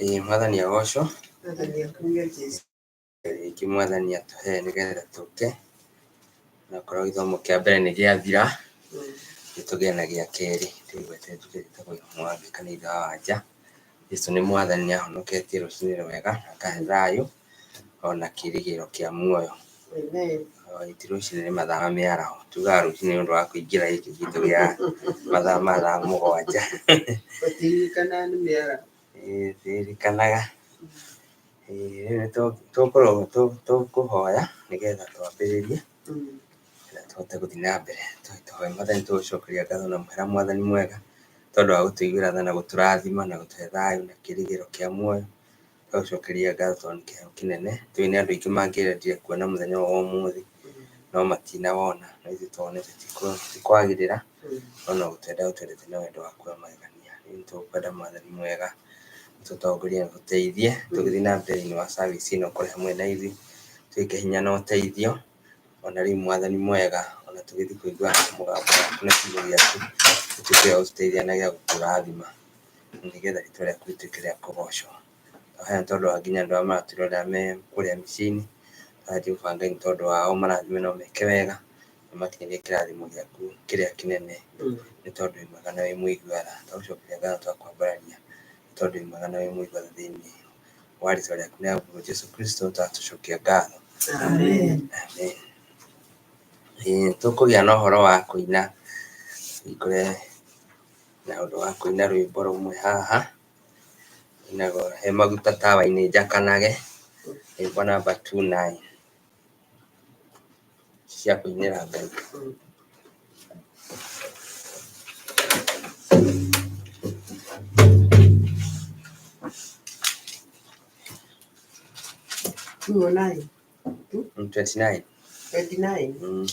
Ĩĩ mwathani agocwo. Mwathani akumio Jesu. Rĩngĩ mwathani atũhe nĩgetha tũke na korwo gĩthomo kĩa mbere nĩ gĩathira nĩ tũgĩe na gĩa kerĩ. Ndĩgwete njuge njĩtagwo Mwangi kanitha wa Wanja. Jesu nĩ mwathani nĩ ahonoketie rũcinĩ rwega na akahe thayũ ona kĩrĩgĩrĩro kĩa muoyo. Amen. Ti rũcinĩ nĩ mathaa ma mĩaraho. Tugaga rũcinĩ nĩ ũndũ wa kũingĩra gĩkĩ gitũ gĩa mathaa ma thaa mũgwanja. Ũtiririkanaga nĩ mĩaraho. Ĩĩ ndirikanaga. Rĩu nĩ tũgũkorwo tũkũhoya nĩgetha twambĩrĩrie na tũhote gũthiĩ na mbere. Tũhoe mwathani tũgũcokeria ngatho na mũhera mwathani mwega tondũ wa gũtũiguĩra tha na gũtũrathima na gũtũhe thayũ na kĩrĩgĩrĩro kĩa muoyo. Tũgagũcokeria ngatho tondũ nĩ kĩheo kĩnene. Tũĩ nĩ andũ aingĩ mangĩendire kuona mũthenya ũyũ wa ũmũthĩ no matinawona, no ithuĩ tuonete ti kwagĩrĩra no no gũtwenda ũtwendete na wendo waku wa magegania. Rĩu nĩ tũgũkwenda mwathani mwega ũtũtongorie na ũtũteithie tũgĩthiĩ na mbere thĩinĩ wa service ĩno ũkorwo hamwe na ithuĩ, twĩke hinya na ũteithio. Ona rĩu mwathani mwega ona tũgĩthiĩ kũigua mũgambo waku na kiugo gĩaku gĩtuĩke gĩa gũtũteithia na gĩa gũtũrathima nĩgetha rĩtwa rĩaku rĩtuĩke rĩa kũgocwo. Twahoya nĩ tondũ wa nginya andũ arĩa maratwĩrorera me kũrĩa mĩciĩ-inĩ, twahoya Jehova Ngai nĩ tondũ wao marathime na ũmeke wega, na makinyĩrie kĩrathimo gĩaku kĩrĩa kĩnene, nĩ tondũ wĩ mwega na wĩ mũigua tha. Twagũcokeria ngatho twakwambararia nĩ tondũ wĩ mwega na wĩ mũigua tha thĩinĩ wa rĩtwa rĩaku rĩa Jesu Kristo twatũcokia ngatho. Amen. Amen. Ĩĩ tũkũgĩa na ũhoro wa kũina, hingũre na ũndũ wa kũina rwĩmbo rũmwe haha. Inagwo he maguta tawa-inĩ njakanage, rwĩmbo namba 29 cia kũinĩra Ngai. 209. 29. 29.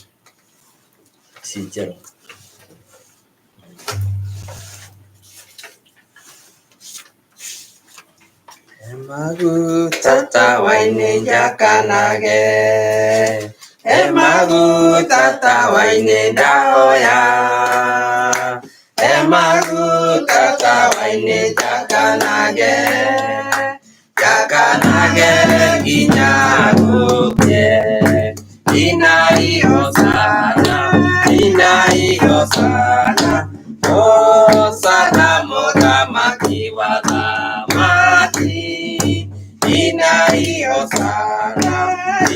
Ici njerũ. He maguta tawa-inĩ njakanage, he maguta tawa-inĩ ndahoya, he maguta tawa-inĩ njakanage, njakanage nginya gũkĩe. Inai hosana, inai hosana, hosana mũthamaki wa thamaki. Inai hosana,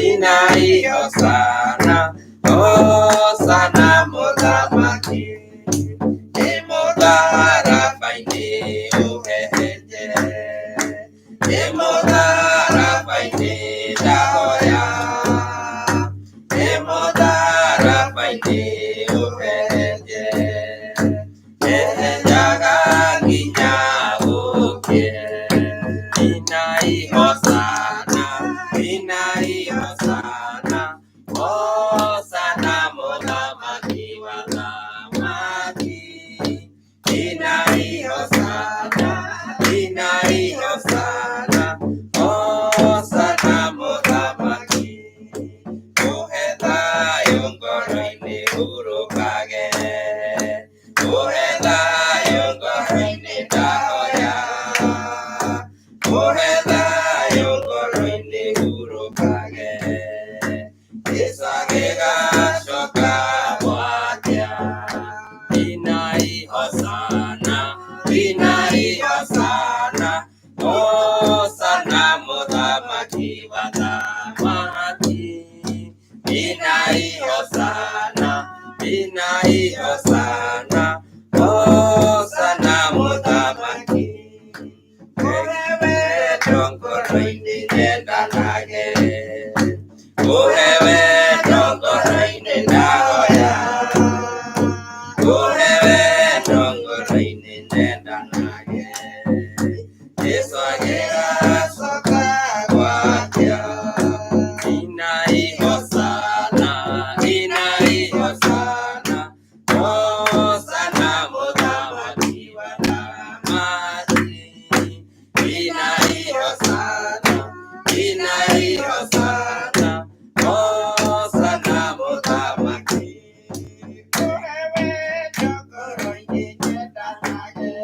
inai hosana, hosana mũthamaki. Nĩ mũtharaba-inĩ ũhehenje, nĩ mũtharaba-inĩ ndahoya, nĩ mũtharaba-inĩ ũhehenje, hehenjaga nginya gũkĩe. Inai hosana, inai hosana, hosana mũthamaki wa thamaki. Inai hosana, inai hosana, hosana mũthamaki. Ũhe thayũ ngoro-inĩ hurũkage, ũhe thayũ ngoro-inĩ ndahoya, ũhe thayũ ngoro-inĩ hurũkage. Jesũ agĩgacoka gwakĩa. Inai hosana, inai hosana, hosana mũthamaki wa thamaki. Inai hosana, inai hosana, hosana mũthamaki. Ũhe wendo ngoro-inĩ nyendanage, ũhe wendo ngoro-inĩ ndahoya, ũhe wendo ngoro-inĩ nyendanage. Jesũ agĩgacoka gwakĩa. Inai hosana, inai hosana, hosana mũthamaki wa thamaki. Inai hosana, inai hosana, hosana mũthamaki. Ũhe wendo ngoro-inĩ nyendanage,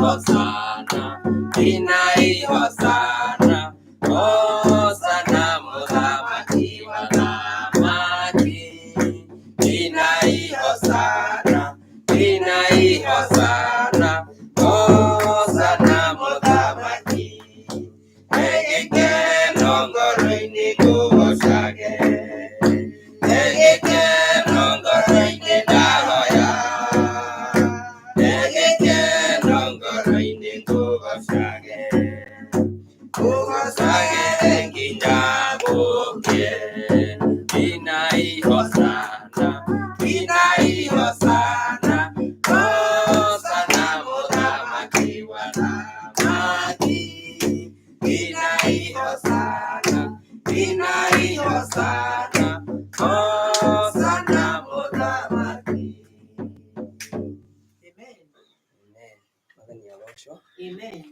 Hosana, inai Hosana, Hosana mũthamaki wa thamaki. Inai Hosana, inai Hosana, Hosana mũthamaki. Egĩkeno ngoro-inĩ ngũgocage, egĩkeno ngoro-inĩ ndahoya, egĩkeno ngoro-inĩ ngũgocage, ngũgocage nginya gũkĩe. Inai Hosana, inai Hosana, Hosana mũthamaki wa thamaki. Inai Hosana, inai Hosana, Hosana mũthamaki. Amen. Amen. Mwathani agocwo. Amen.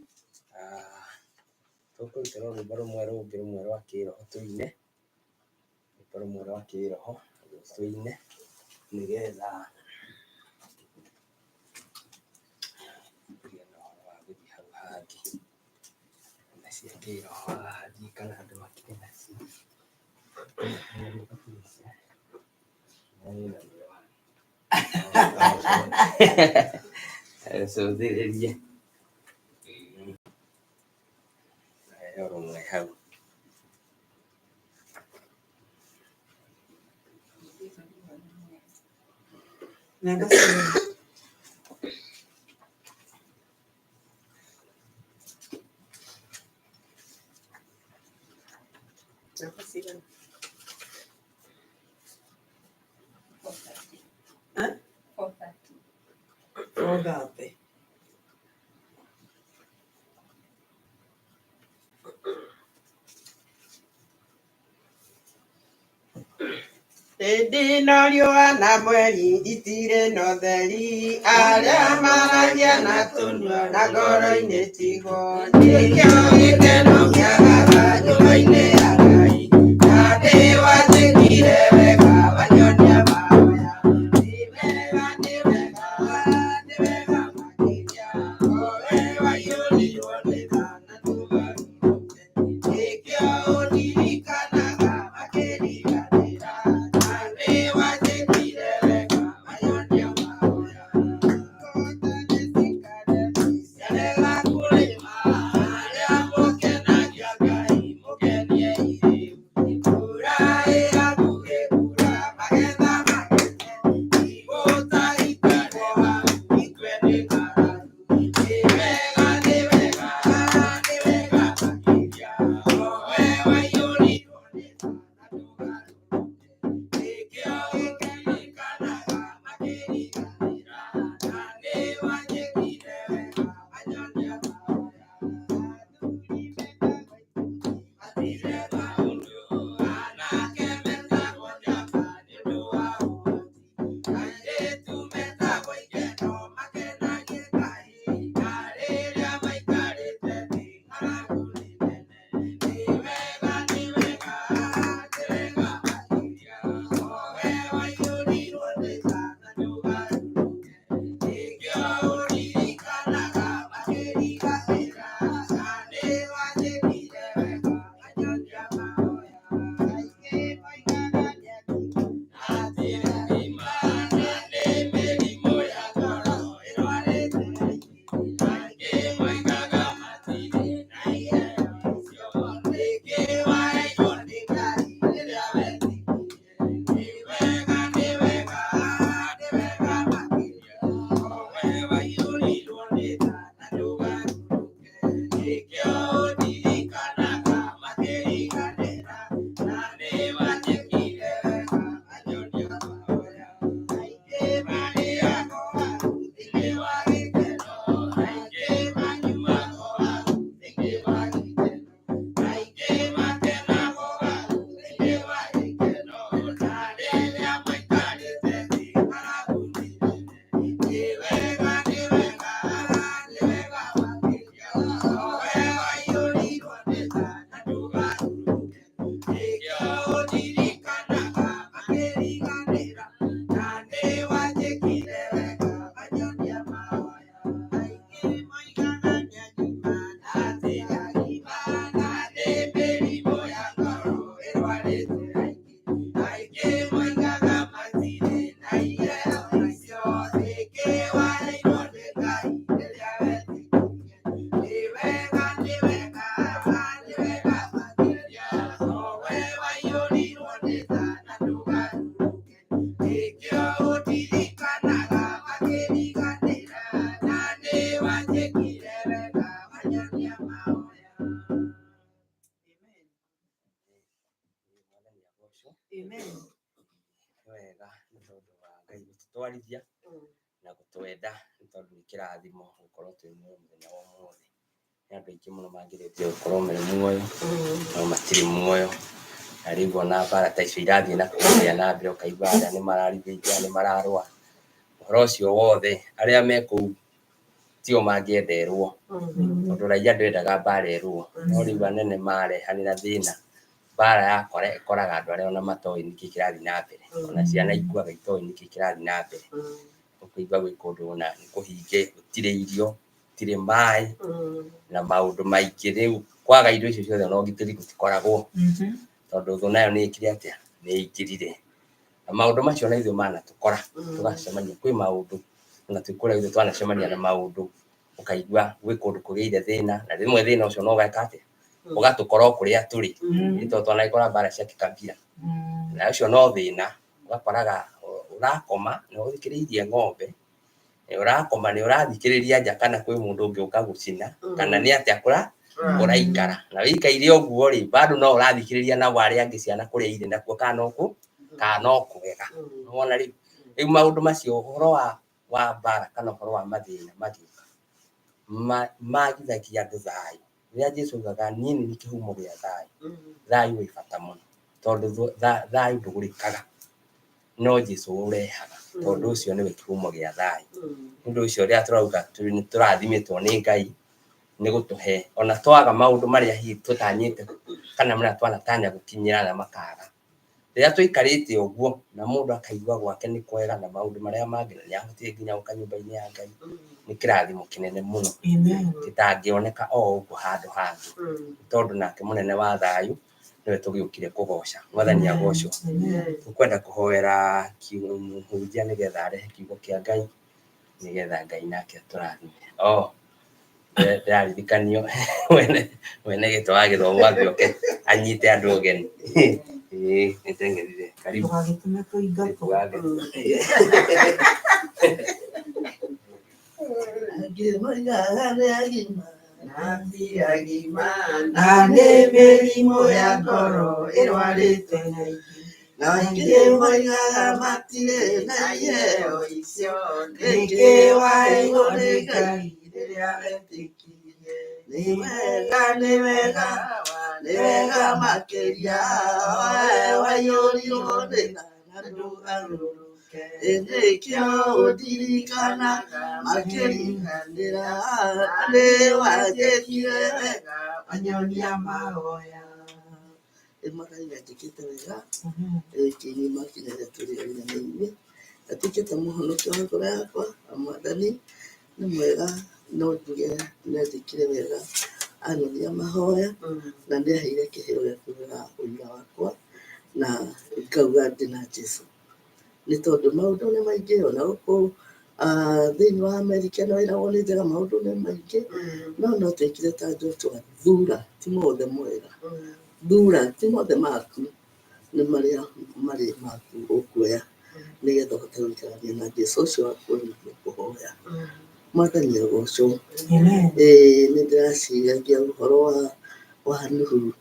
Tũkũrutĩrwo rwĩmbo rũmwe rũngĩ rũmwe rwa kĩroho tũine, rwĩmbo rũmwe rwa kĩroho tũine nĩgetha tũgĩe na ũhoro wa gũthiĩ hau hangĩ. Na cia kĩroho haha ndiũĩ kana andũ makĩrĩ nacio. Cũthĩrĩrie. Heo rũmwe hau. Namba cigana? Namba cigana? Huh? 4:30. Hĩndĩ ĩno riũa na mweri itirĩ na ũtheri, arĩa maragia na tũnua na ngoro-inĩ tiguo. Nĩkĩo gĩkeno kĩa baba nyũmba-inĩ ya Ngai, na nĩwanjĩkire wega wanyonia mahoya. Nĩ wega, nĩ wega, nĩ wega makĩria, o we waiyũrirwo nĩ tha na ndũgarũrũke. Nĩkĩo ũndirikanaga makĩriganĩra, na nĩwanjĩkire wega wanyonia mahoya. Ngota nĩcikare ciarega kũrĩma, arĩa mũkenagia Ngai mũkeniei. Kĩrathimo gũkorwo twĩ muoyo mũthenya wa ũmũthĩ. Nĩ andũ aingĩ mũno mangĩrĩtie gũkorwo marĩ muoyo, no matirĩ muoyo. Na rĩu ona mbara ta icio irathiĩ na kũrĩa na mbere, ũkaigua arĩa nĩ mararigĩria, nĩ mararũa. Ũhoro ũcio wothe, arĩa me kũu tio mangĩenderwo, tondũ raia ndwendaga mbara ĩrũo. No rĩu anene marehanĩra thĩna, mbara yakora ĩkoraga andũ arĩa ona matoĩ nĩkĩ kĩrathiĩ na mbere. Ona ciana ikuaga itoĩ nĩkĩ kĩrathiĩ na mbere. Ũkũigua gwĩ kũndũ ona nĩ kũhinge, gũtirĩ irio, gũtirĩ maĩ, na maũndũ maingĩ. Rĩu kwaga indo icio ciothe ona ũgitĩri gũtikoragwo, tondũ thũ nayo nĩ ĩkire atĩa, nĩ ĩingĩrire. Na maũndũ macio na ithuĩ manatũkora, tũgacemania kwĩ maũndũ, ona twĩ kũrĩa ithuĩ twanacemania na maũndũ, ũkaigua gwĩ kũndũ kũgĩire thĩna, na rĩmwe thĩna ũcio no ũgeka atĩa, ũgatũkora o kũrĩa tũrĩ. Nĩ tondũ twanagĩkora mbara cia kĩkabira, na ũcio no thĩna, ũgakoraga ũrakoma nĩ ũthikĩrĩirie ng'ombe, nĩ ũrakoma nĩ ũrathikĩrĩria nja kana kwĩ mũndũ ũngĩũka gũcina, kana nĩ atĩa kũraikara. Na wĩikaire ũguo rĩ, bado no ũrathikĩrĩria nao arĩa angĩ ciana kũrĩa irĩ nakuo, kana no kũ kana no kwega. Nĩwona rĩu, rĩu maũndũ macio, ũhoro wa mbara kana ũhoro wa mathĩna magĩũka, magithagia andũ thayũ. Rĩrĩa Jesũ augaga niĩ nĩ niĩ kĩhumo gĩa thayũ, thayũ wĩ bata mũno, tondũ thayũ ndũgũrĩkaga, no Jesũ ũrehaga, tondũ ũcio nĩwe kĩhumo gĩa thayũ. Nĩ ũndũ ũcio rĩrĩa tũrauga nĩ tũrathimĩtwo nĩ Ngai nĩ gũtũhe, ona twaga maũndũ marĩa hihi tũtanyĩte kana marĩa twanatanya gũkinyĩra na makaga. Rĩrĩa tũikarĩte ũguo na mũndũ akaigua gwake nĩ kwega na maũndũ marĩa mangĩ, na nĩ ahotire nginya gũka nyũmba-inĩ ya Ngai, nĩ kĩrathimo kĩnene mũno gĩtangĩoneka o ũguo handũ hangĩ, tondũ nake mũnene wa thayũ nĩwe tũgĩũkire kũgoca. Mwathani agocwo. Tũkwenda kũhoera mũhunjia nĩgetha arehe kiugo kĩa Ngai, nĩgetha Ngai nake atũrathime. Oh, ndĩraririkanio mwene gĩtĩ wa gĩthomo agĩũke anyite andũ ũgeni. Ĩĩ, nĩteng'erire. Karibu. Ndũgagĩtũme tũingatwo. Angĩ moigaga nĩ agima, na ti agima, na nĩ mĩrimũ ya ngoro ĩrwarĩte aingĩ. Na aingĩ moigaga matirĩ na iheo icio, nĩkĩ waheirwo nĩ Ngai rĩrĩa wetĩkirie. Nĩ wega, nĩ wega, nĩ wega makĩria, we waiyũrirwo nĩ tha na ndũgarũrũke. Nĩkĩo ũndirikanaga makĩriganĩra, nĩ wanjĩkire wega, wanyonia mahoya. Mwathani nĩanjĩkĩte wega, kĩrima kĩnene tũrĩ na inyuĩ, atuĩkĩte mũhonokia wa ngoro yakwa, na Mwathani nĩ mwega, no njuge nĩanjĩkire wega, anyonia mahoya, na nĩaheire kĩheo gĩa kuuga ũira wakwa, na ngauga ndĩ na Jesũ. Nĩ tondũ maũndũ nĩ maingĩ ona gũkũ thĩinĩ wa Amerika ĩno ĩragwo nĩ njega, maũndũ nĩ maingĩ, no no twĩkire ta Joshua, thura ti mothe mwega, thura ti mothe maku, nĩ marĩa marĩ maku ũkuoya nĩgetha ũhote gũikarania na Jesũ ũcio wakuonirie kũhoya. Mwathani agocwo. Ĩĩ nĩ ndĩraciragia ũhoro wa Nuhu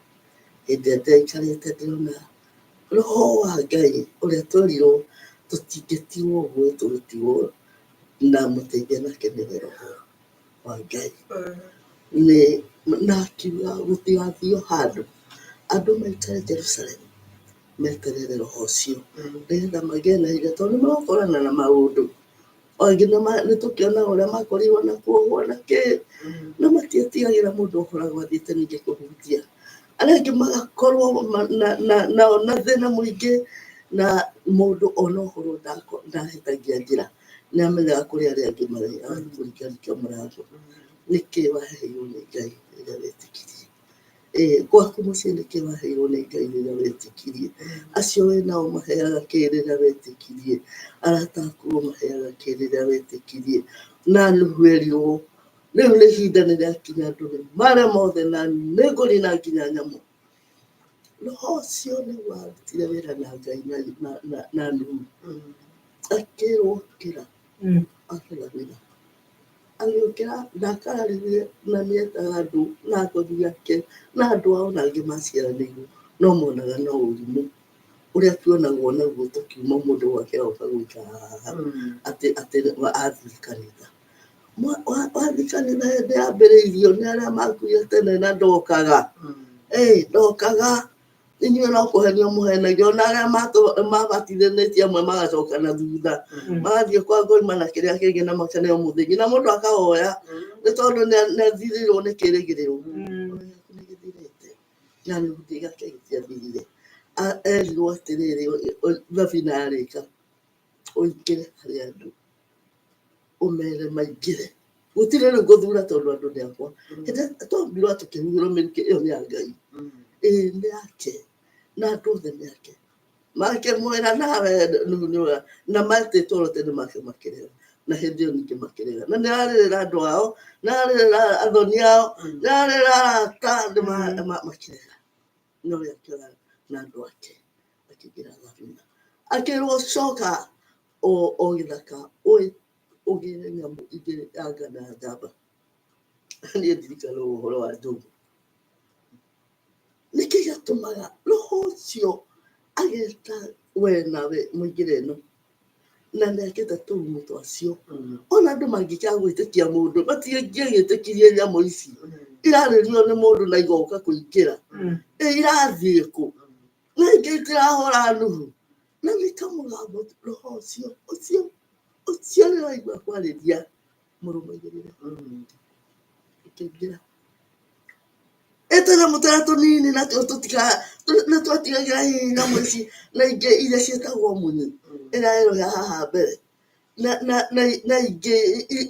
hĩndĩ ĩrĩa ndĩraikarĩte ndĩrona roho wa Ngai ũrĩa twerirwo tũtingĩtigwo ũguo tũgĩtigwo na mũteithia nake nĩwe roho wa Ngai. Nĩ na akiuga gũtigathiĩ handũ andũ maikare Jerusalem meterere roho ũcio nĩgetha magĩe na hinya tondũ nĩ megũkorana na maũndũ. Angĩ nĩ tũkĩonaga ũrĩa makorirwo na kuohwo na kĩ, no matietigagĩra mũndũ ũkoragwo athiĩte ningĩ kũhunjia. Arĩa angĩ magakorwo na thĩna mũingĩ, na mũndũ ona okorwo ndahĩtagia njĩra nĩ amenyaga kũrĩa arĩa angĩ marĩ, agathiĩ kũringaringa mũrango. Nĩkĩ waheirwo nĩ Ngai rĩrĩa wetĩkirie? Gwaku mũciĩ nĩkĩ waheirwo nĩ Ngai rĩrĩa wetĩkirie? Acio wĩ nao maheaga kĩ rĩrĩa wetĩkirie? Arata aku maheaga kĩ rĩrĩa wetĩkirie? Na Nuhu erirwo rĩu nĩ ihinda nĩ rĩakinya andũ nĩ marĩa mothe na nĩngũnina nginya nyamũ. Roho ũcio nĩguo warutire wĩra na Ngai na Nuhu. Akĩrwo ũkĩra, akĩra wĩra. Agĩũkĩra ndakararirie na nĩetaga andũ na athoni ake na andũ ao na angĩ maciaranĩirwo no monaga no ũrimũ ũrĩa tuonagwo naguo tũkiuma mũndũ gwake agoka gũikara haha atĩ atĩ athiĩ kanitha. Wathi kanitha hĩndĩ yambĩrĩirio nĩ arĩa makuire tene na ndokaga. Ndokaga. Inyuĩ no kũhenio mũhenagio na arĩa mabatithanĩtie amwe magacoka na thutha magathiĩ kwa ngoima na kĩrĩa kĩngĩ na makaneo mũthĩgi na mũndũ akahoya nĩ tondũ nĩ athirĩirwo nĩ kĩrĩgĩrĩro. Nĩ gĩthirĩte na Nuhu gĩake gĩtiathirire. Erirwo atĩrĩrĩ, thabina yarĩka ũingĩre harĩ andũ ũmere maingĩre, gũtirĩ rĩu gũthura tondũ andũ nĩ akwa. Hĩndĩ ĩrĩa twombirwo tũkĩhuhĩrwo mĩrukĩ ĩyo nĩ ya Ngai, ĩĩ nĩ yake na andũ othe nĩ ake. Makĩmwĩra nawe Nuhu nĩwe na metĩtwo oro tene make makĩrega na hĩndĩ ĩyo ningĩ makĩrega na nĩ ararĩrĩra andũ ao, nĩ ararĩrĩra athoni ao, nĩ ararĩrĩra arata nĩ makĩrega. No we akĩoya na andũ ake akĩingĩra thabina akĩrwo coka o gĩthaka ũgĩre nyamũ igĩrĩ ya nga na njamba. Niĩ ndirikana ũhoro wa njogu. Nĩkĩ gĩatũmaga roho ũcio ageta we nawe mũingĩre ĩno na nĩ akĩte tũgunyũ twacio. Ona andũ mangĩkĩaga gwĩtĩkia mũndũ matingĩagĩtĩkirie nyamũ ici irarĩrio nĩ mũndũ na igoka kũingĩra. Ĩ irathiĩ kũ? Na ingĩ itirahũra Nuhu. Na nĩ kamũgambo roho ũcio ũcio ũcio rĩraigua kwarĩria mũrũmagĩrĩre ĩkĩingĩra. Ĩ tũnyamũ tũrĩa tũnini natuo nĩ twatigagĩra hihi nyamũ ici na ingĩ iria ciĩtagwo munyi ĩrĩa ĩrũya haha mbere na ingĩ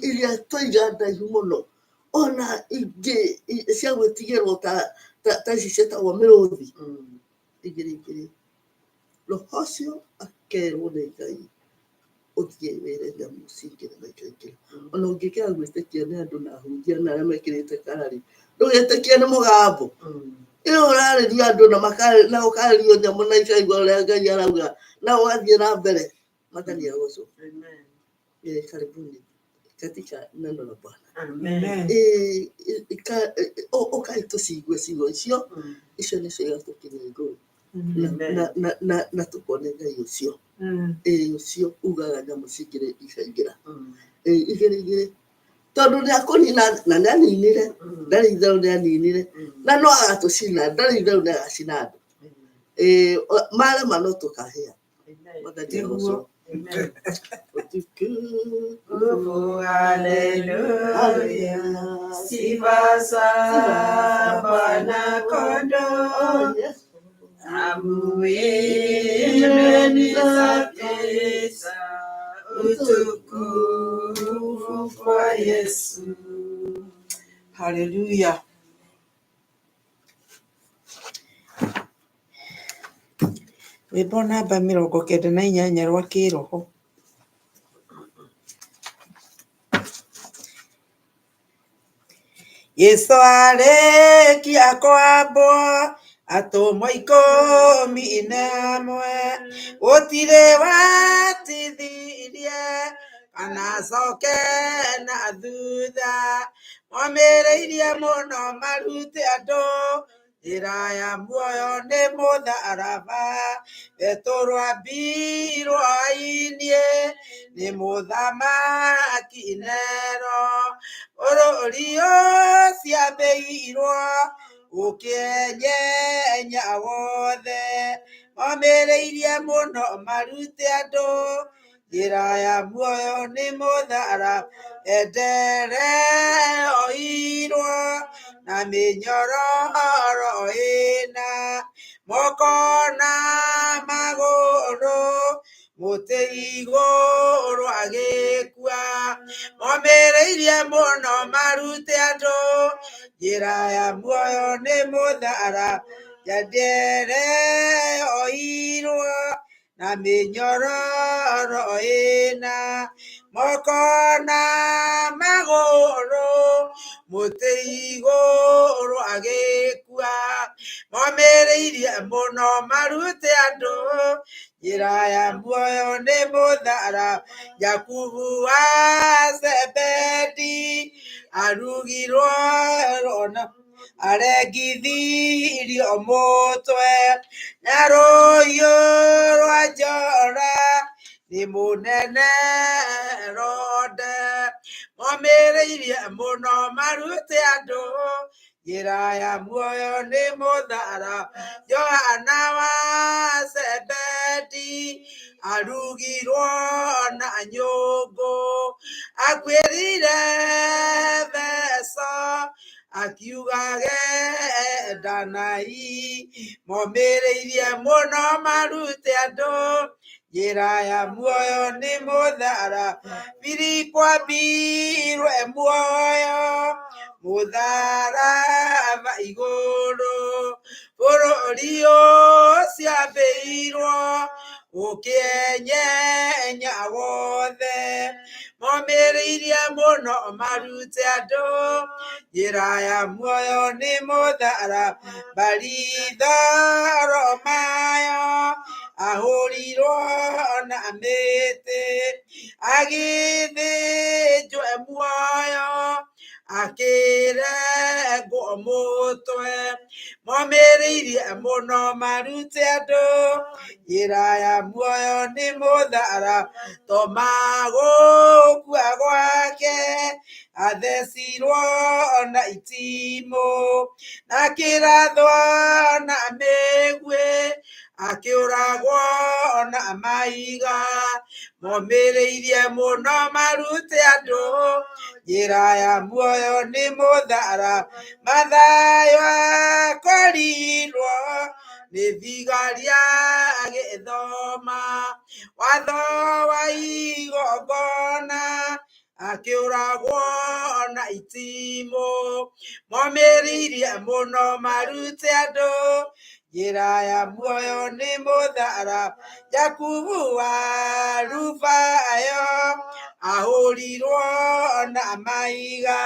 iria twaiga ndaihu mũno ona ingĩ cia gwĩtigĩrwo ta ici ciĩtagwo mĩrũthi igĩrĩ igĩrĩ. Roho ũcio akerwo nĩ Ngai ũthiĩ wĩre nyamũ cingĩre na ikaingĩra. Ona ũngĩkĩaga gwĩtĩkia nĩ andũ na ahunjia na arĩa mekĩrĩte karari, ndũgĩtĩkie nĩ mũgambo. Ĩyo ũrarĩria andũ na ũkarĩrio nyamũ na ikaigua ũrĩa Ngai arauga na ũgathiĩ na mbere. Mwathani agocwo. Karibuni katika neno la Bwana. Ũkai tũcigue ciugo icio, icio nĩcio igatũkinyia igũrũ na tũkone Ngai ũcio. Ĩ ũcio ugaga nyamũ cingĩre ikaingĩra. Ĩ igĩrĩ igĩrĩ tondũ nĩ akũnina na nĩ aninire, ndarĩ itherũ nĩ aninire na no agatũcina, ndarĩ itherũ nĩ agacina andũ. Ĩ marema no tũkahĩa. Mwathani agocwo. Utukufu, haleluya. Sifa za Bwana Kondoo. Damu imenisafisha, utukufu kwa Yesu. Haleluya. Rwĩmbo namba 98 rwa kĩroho. Yesu arĩkia kwambwo atũmwo 11 gũtirĩ watithirie kana acoke na thutha, momĩrĩirie mũno marute andũ njĩra ya muoyo nĩ mũtharaba. Petũrũ ambirwo ainie nĩ mũthamaki Nero, bũrũri ũciambĩirwo ũkĩenyenya wothe, momĩrĩirie mũno marute andũ njĩra ya muoyo nĩ mũtharaba. Endere oirwo na mĩnyororo ĩna moko na magũrũ, mũtĩ igũrũ agĩkua, momĩrĩirie mũno marute andũ njĩra ya muoyo nĩ mũtharaba. Endere oirwo na mĩnyororo ĩna moko na magũrũ, mũtĩ igũrũ agĩkua, momĩrĩirie mũno marute andũ njĩra ya muoyo nĩ mũtharaba. Jakubu wa Zebedi arugirwo ona arengithirio mũtwe na rũhiũ rwa njora nĩ mũnene Herode, Momĩrĩirie mũno marute andũ njĩra ya muoyo nĩ mũthara. Johana wa Zebedi arugirwo na nyũngũ, akuĩrire Efeso akiugage endanai. Momĩrĩirie mũno marute andũ njĩra ya muoyo nĩ mũthara. Filipo ambirwe muoyo mũtharaba igũrũ, bũrũri ũcio ambĩirwo ũkĩenyenya wothe. Momĩrĩirie mũno marute andũ njĩra ya muoyo nĩ mũthara. Baritholomayo ahũrirwo na mĩtĩ, agĩthĩnjwo muoyo akĩrengwo mũtwe. Momĩrĩirie mũno marute andũ njĩra ya muoyo nĩ mũthara. Toma gũkua gwake athecirwo na itimũ, akĩrathwo na mĩguĩ, akĩũragwo na mahiga. Momĩrĩirie mũno marute andũ njĩra ya muoyo nĩ mũthara. Mathayo akorirwo nĩ thigari agĩthoma watho wa igongona, akĩũragwo na itimũ. Momĩrĩirie mũno marute andũ njĩra ya muoyo nĩ mũthara. Jakubu wa Rubayo ahũrirwo na mahiga,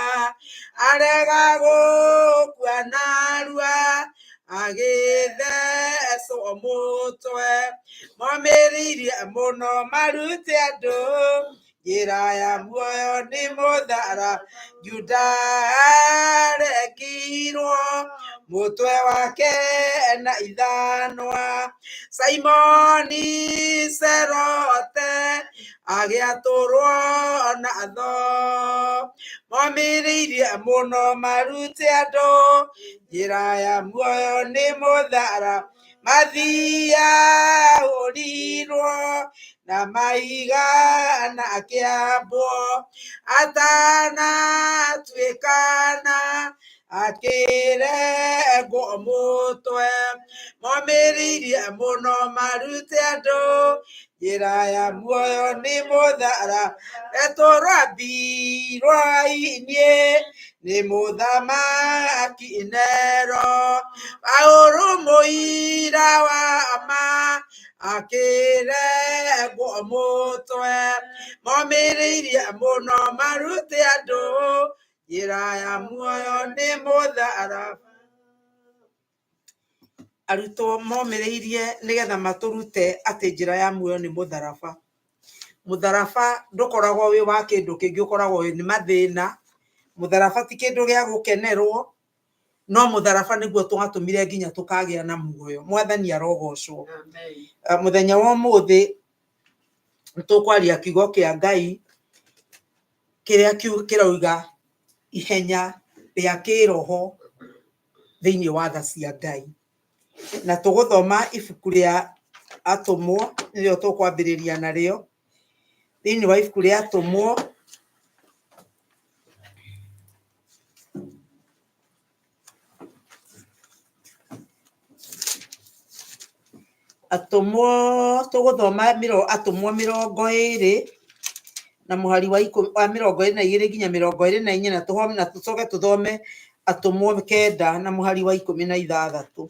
arega gũkua narua agĩthecwo mũtwe. Momĩrĩirie mũno marute andũ njĩra ya muoyo nĩ mũthara. Juda arekirwo mũtwe wake na ithanwa. Simoni Serote agĩatũrwo na thoo. Momĩrĩirie mũno marute andũ njĩra ya muoyo nĩ mũthara. Mathia ahũrirwo na mahiga na akĩambwo, atanatuĩkana akĩrengwo mũtwe. Momĩrĩirie mũno marute andũ njĩra ya muoyo nĩ mũthara. Petero ambirwo inie nĩ mũthamaki Nero. Paũlũ mũira wa ma akĩrengwo mũtwe. Momĩrĩirie mũno marute andũ njĩra ya muoyo nĩ mũthara. Arutwo momĩrĩirie nĩgetha matũrute atĩ njĩra ya muoyo nĩ mũtharaba. Mũtharaba ndũkoragwo wĩ wa kĩndũ kĩngĩ, ũkoragwo wĩ nĩ mathĩna. Mũtharaba ti kĩndũ gĩa gũkenerwo, no mũtharaba nĩguo twatũmire nginya tũkagĩa na muoyo. Mwathani arogocwo. Mũthenya wa ũmũthĩ tũkwaria kiugo kĩa Ngai kĩrĩa kĩrauga ihenya rĩa kĩroho thĩinĩ wa tha cia Ngai. Na tũgũthoma ibuku rĩa Atũmwo, nĩrĩo tũkwambĩrĩria narĩo. Thĩinĩ wa ibuku rĩa Atũmwo Atũmwo tũgũthoma Atũmwo 20 na mũhari wa 22 nginya 24, na tũcoke tũthome Atũmwo 9 na mũhari wa 16.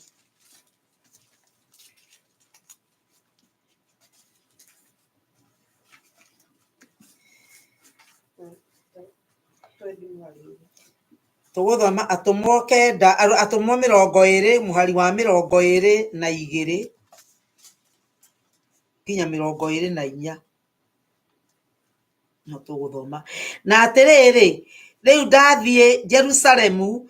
Tũgũthoma Atũmwo 9, Atũmwo 20 mũhari wa 22 nginya 24. No tũgũthoma. Na atĩrĩrĩ, rĩu ndathiĩ Jerusalemu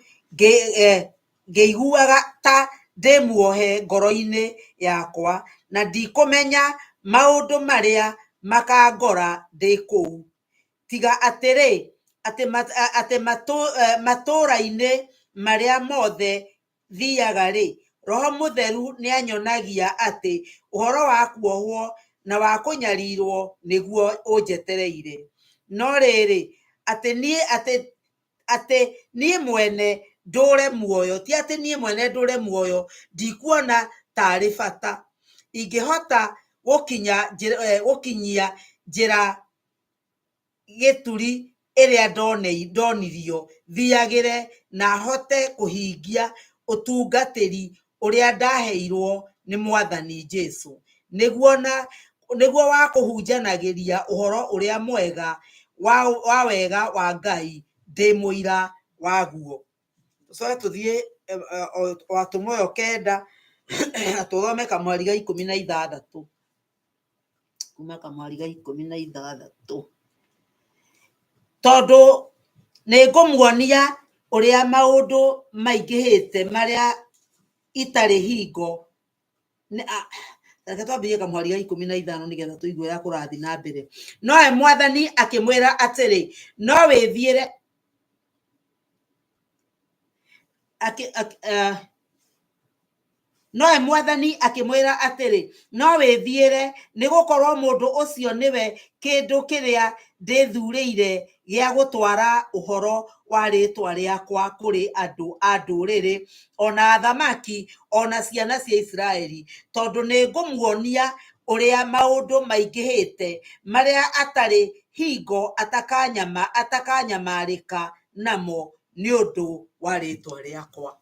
ngĩiguaga ta ndĩ muohe ngoro-inĩ yakwa, na ndikũmenya maũndũ marĩa makangora ndĩ kũu. Tiga atĩrĩ, Atĩ atĩ matũũra-inĩ marĩa mothe thiaga rĩ, Roho Mũtheru nĩanyonagia atĩ ũhoro wa kuohwo na wa kũnyarirwo nĩguo ũnjetereire. No rĩrĩ, atĩ niĩ atĩ atĩ niĩ mwene ndũre muoyo, ti atĩ niĩ mwene ndũre muoyo, ndikuona tarĩ bata. Ingĩhota gũkinya gũkinyia njĩra gĩturi ĩrĩa ndonirio thiagĩre na hote kũhingia ũtungatĩri ũrĩa ndaheirwo nĩ Mwathani Jesu, nĩguo na nĩguo wa kũhunjanagĩria ũhoro ũrĩa mwega wa wega wa Ngai ndĩ mũira waguo. Tũcoke tũthiĩ o atũmwo ĩyo 9 tũthome kamwari ga 16, kuma kamwari ga 16. Tondũ nĩ ngũmuonia ũrĩa maũndũ maingĩhĩte marĩa itarĩ hingo. Reke twambĩrĩrie kamwari ga 15 nĩgetha tũigue ũrĩa kũrathiĩ na mbere. Nowe Mwathani akĩmwĩra atĩrĩ, no wĩthiĩre nowe Mwathani akĩmwĩra atĩrĩ, no wĩthiĩre, nĩ gũkorwo mũndũ ũcio nĩwe kĩndũ kĩrĩa ndĩthurĩire gĩa gũtwara ũhoro wa rĩĩtwa rĩakwa kũrĩ andũ a ndũrĩrĩ, ona athamaki, ona ciana cia Isiraeli, tondũ nĩ ngũmuonia ũrĩa maũndũ maingĩhĩte marĩa atarĩ hingo atakanyamarĩka namo nĩ ũndũ wa rĩĩtwa rĩakwa.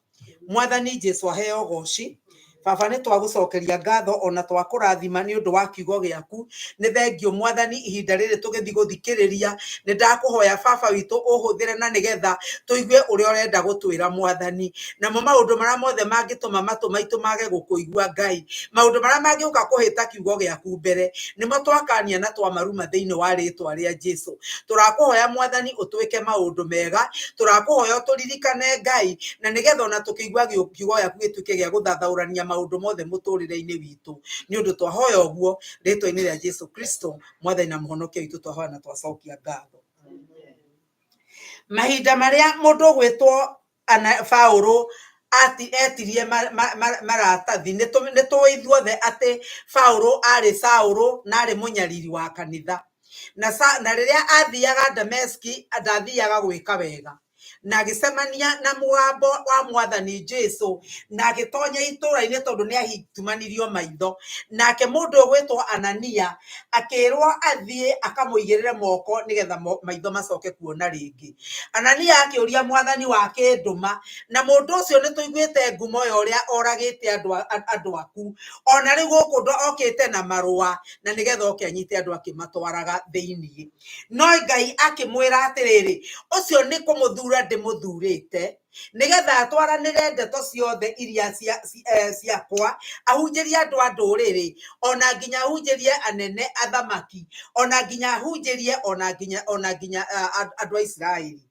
Mwathani Jesu aheo goci. Baba, nĩ twagũcokeria ngatho ona twakũrathima nĩ ũndũ wa kiugo gĩaku. Nĩ thengio Mwathani, ihinda rĩrĩ tũgĩthiĩ gũthikĩrĩria, nĩ ndakũhoya Baba witũ ũhũthĩre na nĩgetha tũigue ũrĩa ũrenda gũtwĩra Mwathani. Namo maũndũ marĩa mothe mangĩtũma matũ maitũ mage gũkũigua Ngai, maũndũ marĩa mangĩũka kũhĩta kiugo gĩaku mbere, nĩmo twakania na twamaruma thĩinĩ wa rĩtwa rĩa Jesu. Tũrakũhoya Mwathani ũtwĩke maũndũ mega, tũrakũhoya ũtũririkane Ngai, na nĩgetha ona tũkĩigua kiugo gĩaku gĩtuĩke gĩa gũthathaũrania maũndũ mothe mũtũrĩre-inĩ witũ. Nĩ ũndũ twahoya ũguo rĩtwa-inĩ rĩa Jesu Kristo, Mwathani na Mũhonokia witũ, twahoya na twacokia ngatho. Mahinda marĩa mũndũ ũgwĩtwo Paũlũ etirie maratathi, nĩ tũĩ ithuothe atĩ Paũlũ arĩ Saũlũ na arĩ mũnyariri wa kanitha. Na rĩrĩa athiaga Dameski ndathiaga gwĩka wega, na agĩcemania na mũgambo wa Mwathani Jesu, na agĩtonya itũũra-inĩ tondũ nĩ ahitumanirio maitho. Nake mũndũ ũgwĩtwo Anania akĩrwo athiĩ akamũigĩrĩre moko nĩgetha maitho macoke kuona rĩngĩ. Anania akĩũria Mwathani wa kĩndũma, na mũndũ ũcio nĩ tũiguĩte ngumo ya ũrĩa oragĩte andũ aku, ona rĩu gũkũ okĩte na marũa na nĩgetha oke anyite andũ akĩmatwaraga thĩinĩ. No Ngai akĩmwĩra atĩrĩrĩ, ũcio nĩ kũmũthura ndĩmũthurĩte nĩgetha atwaranĩre ndeto ciothe iria ciakwa, ahunjĩrie andũ a ndũrĩrĩ, ona nginya ahunjĩrie anene athamaki, ona nginya ahunjĩrie ona nginya andũ a Isiraeli.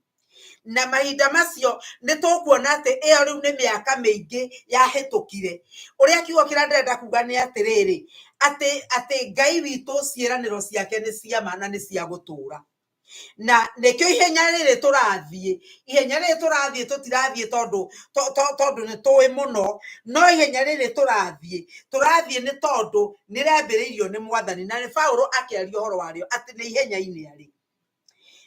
Na mahinda macio nĩ tũkuona atĩ ĩyo rĩu nĩ mĩaka mĩingĩ yahĩtũkire. Ũrĩa kiugo kĩrĩa ndĩrenda kuga nĩ atĩrĩrĩ, atĩ Ngai witũ ciĩranĩro ciake nĩ cia ma na nĩ cia gũtũũra. Na nĩkĩo ihenya rĩrĩ tũrathiĩ, ihenya rĩrĩ tũrathiĩ tũtirathiĩ tondũ nĩ tũĩ mũno, no ihenya rĩrĩ tũrathiĩ, tũrathiĩ nĩ tondũ nĩ rĩambĩrĩirio nĩ Mwathani, na nĩ Paũlũ akĩaria ũhoro warĩo atĩ nĩ ihenya-inĩ arĩ.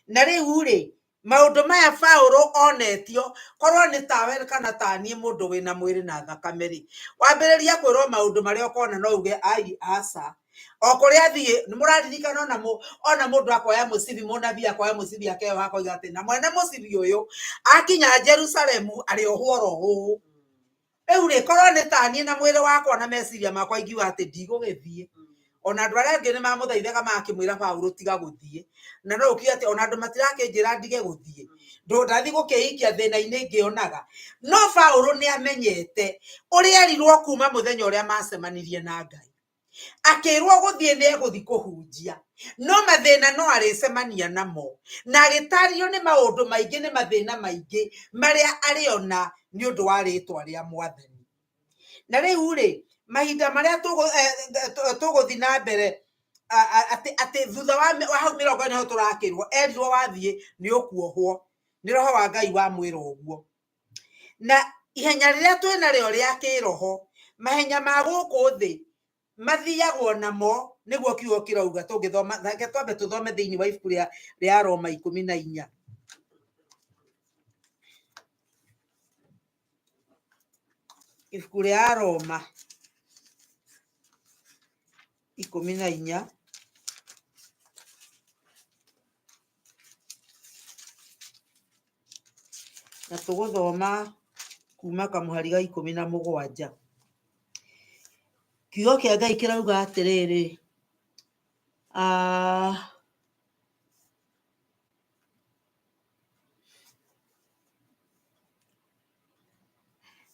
Na rĩu rĩ, maũndũ maya Paũlũ onetio, korwo nĩ tawe kana taniĩ mũndũ wĩna mwĩrĩ na thakame rĩ, wambĩrĩria kwĩrwo maũndũ marĩa ũkona no uge ai aca. O kũrĩa athiĩ, nĩ mũraririkana ona mũndũ akoya mũcibi, mũnabii akoya mũcibi akeyoha akoiga atĩ na mwene mũcibi ũyũ akinya Jerusalemu arĩohwo oro ũũ. Rĩu rĩ, korwo nĩ taniĩ na mwĩrĩ wakwa na meciria makwa ingiuga atĩ ndigũgĩthiĩ. Ona andũ arĩa angĩ nĩ mamũthaithaga magakĩmwĩra Paũlũ tiga gũthiĩ. Na no ũkiuge atĩ ona andũ matirakĩnjĩra ndige gũthiĩ. Ndathiĩ gũkĩikia thĩna-inĩ ngĩonaga. No Paũlũ nĩ amenyete ũrĩa erirwo kuma mũthenya ũrĩa macemanirie na Ngai. Akĩrwo gũthiĩ nĩ egũthiĩ kũhunjia, no mathĩna no arĩcemania namo. Na agĩtarĩrio nĩ maũndũ maingĩ, nĩ mathĩna maingĩ marĩa arĩona nĩ ũndũ wa rĩtwa rĩa Mwathani. Na rĩu rĩ, mahinda marĩa tũgũthiĩ na mbere Atĩ thutha wa hau 40 ho tũrakĩrwo, erirwo wathiĩ nĩ ũkuohwo nĩ roho wa Ngai wamwĩra ũguo. Na ihenya rĩrĩa twĩnarĩo rĩa kĩroho, mahenya ma gũkũ thĩ mathiagwo namo, nĩguo kiugo kĩrauga. Tũngĩthoma, reke twambe tũthome thĩinĩ wa ibuku rĩa Roma 14. Ibuku rĩa Roma 14. Na tũgũthoma kuma kamũhari ga 17. Kiugo kĩa Ngai kĩrauga atĩrĩrĩ,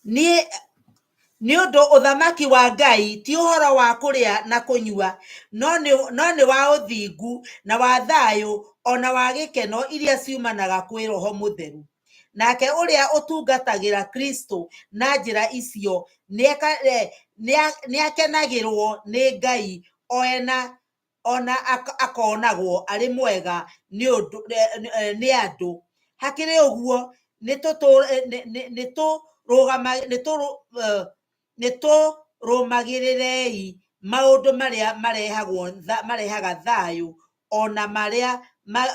niĩ nĩ ũndũ ũthamaki wa Ngai ti ũhoro wa kũrĩa na kũnyua, no nĩ wa ũthingu na wa thayũ ona wa gĩkeno iria ciumanaga kwĩ Roho Mũtheru. Nake ũrĩa ũtungatagĩra Kristo na njĩra icio nĩakenagĩrwo nĩ Ngai oena ona akonagwo arĩ mwega nĩ ũndũ nĩ andũ. Hakĩrĩ ũguo, nĩtũrũmagĩrĩrei maũndũ marĩa marehaga thayũ ona marĩa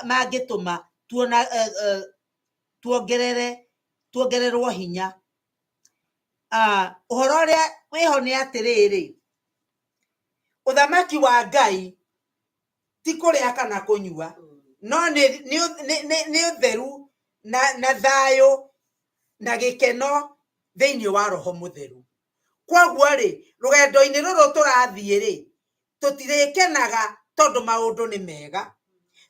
mangĩtũma tuona tuongererwo hinya. Ũhoro ũrĩa wĩho nĩ atĩrĩrĩ, ũthamaki wa Ngai ti kũrĩa kana kũnyua, no nĩ ũtheru na thayũ na gĩkeno thĩinĩ wa Roho Mũtheru. Koguo rĩ, rũgendo-inĩ rũrũ tũrathiĩ rĩ, tũtirĩkenaga tondũ maũndũ nĩ mega,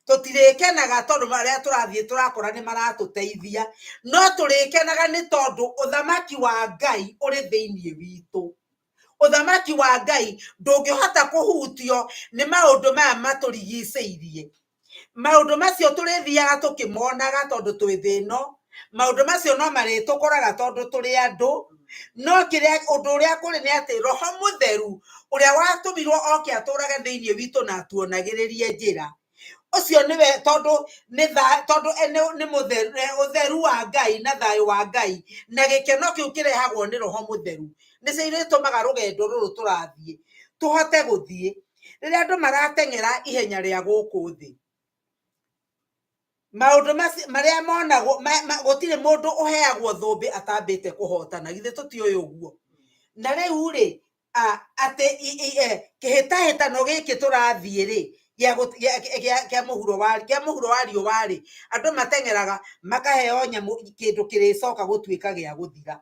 tũtirĩkenaga tondũ marĩa tũrathiĩ tũrakora nĩ maratũteithia, no tũrĩkenaga nĩ tondũ ũthamaki wa Ngai ũrĩ thĩinĩ witũ. Ũthamaki wa Ngai ndũngĩhota kũhutio nĩ maũndũ maya matũrigicĩirie. Maũndũ macio tũrĩthiaga tũkĩmonaga tondũ twĩ thĩ ĩno, maũndũ macio no marĩtũkoraga tondũ tũrĩ andũ, no kĩrĩa ũndũ ũrĩa kũrĩ nĩ atĩ Roho Mũtheru ũrĩa watũmirwo oke atũrage thĩinĩ witũ na atuonagĩrĩrie njĩra, ũcio nĩwe, tondũ nĩ tondũ nĩ mũtheru, ũtheru wa Ngai na thayũ wa Ngai na gĩkeno kĩu kĩrehagwo nĩ Roho Mũtheru nĩcio irĩtũmaga rũgendo rũrũ tũrathiĩ tũhote gũthiĩ. Rĩrĩa andũ marateng'era ihenya rĩa gũkũ thĩ, maũndũ macio marĩa monagwo, gũtirĩ mũndũ ũheagwo thũmbĩ atambĩte kũhotana. Githĩ tũtiũĩ ũguo? Na rĩu rĩ, atĩ kĩhĩtahĩtano gĩkĩ tũrathiĩ rĩ, kĩa mũhuro wa riũa rĩ, andũ mateng'eraga makaheo nyamũ, kĩndũ kĩrĩcoka gũtuĩka gĩa gũthira.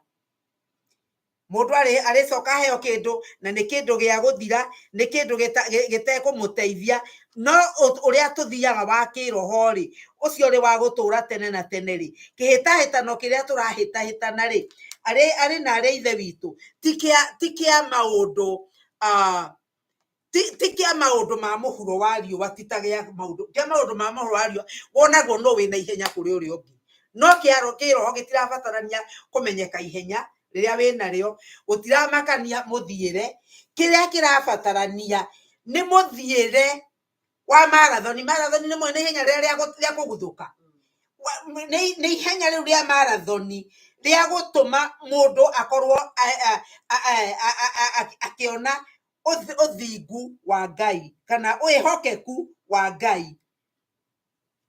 Mũndũ arĩcoka aheo kĩndũ na nĩ kĩndũ gĩa gũthira, nĩ kĩndũ gĩtekũmũteithia. No ũrĩa tũthiaga wa kĩroho rĩ, ũcio ũrĩ wa gũtũra tene na tene rĩ, kĩhĩtahĩtano kĩrĩa tũrahĩtahĩtana rĩ, arĩ na arĩa ithe witũ, ti kĩa maũndũ, ti kĩa maũndũ ma mũhuro wa riũa, ti ta gĩa maũndũ kĩa maũndũ ma mũhuro wa riũa wonagwo no wĩna ihenya kũrĩ ũrĩa ũngĩ. No kĩroho gĩtirabatarania kũmenyeka ihenya rĩrĩa wĩnarĩo, gũtiramakania mũthiĩre. Kĩrĩa kĩrabatarania nĩ mũthiĩre wa marathoni. Marathoni nĩ nĩ ihenya rĩrĩa rĩa kũguthũka. Nĩ ihenya rĩu rĩa marathoni rĩa gũtũma mũndũ akorwo akĩona ũthingu wa Ngai kana wĩhokeku wa Ngai,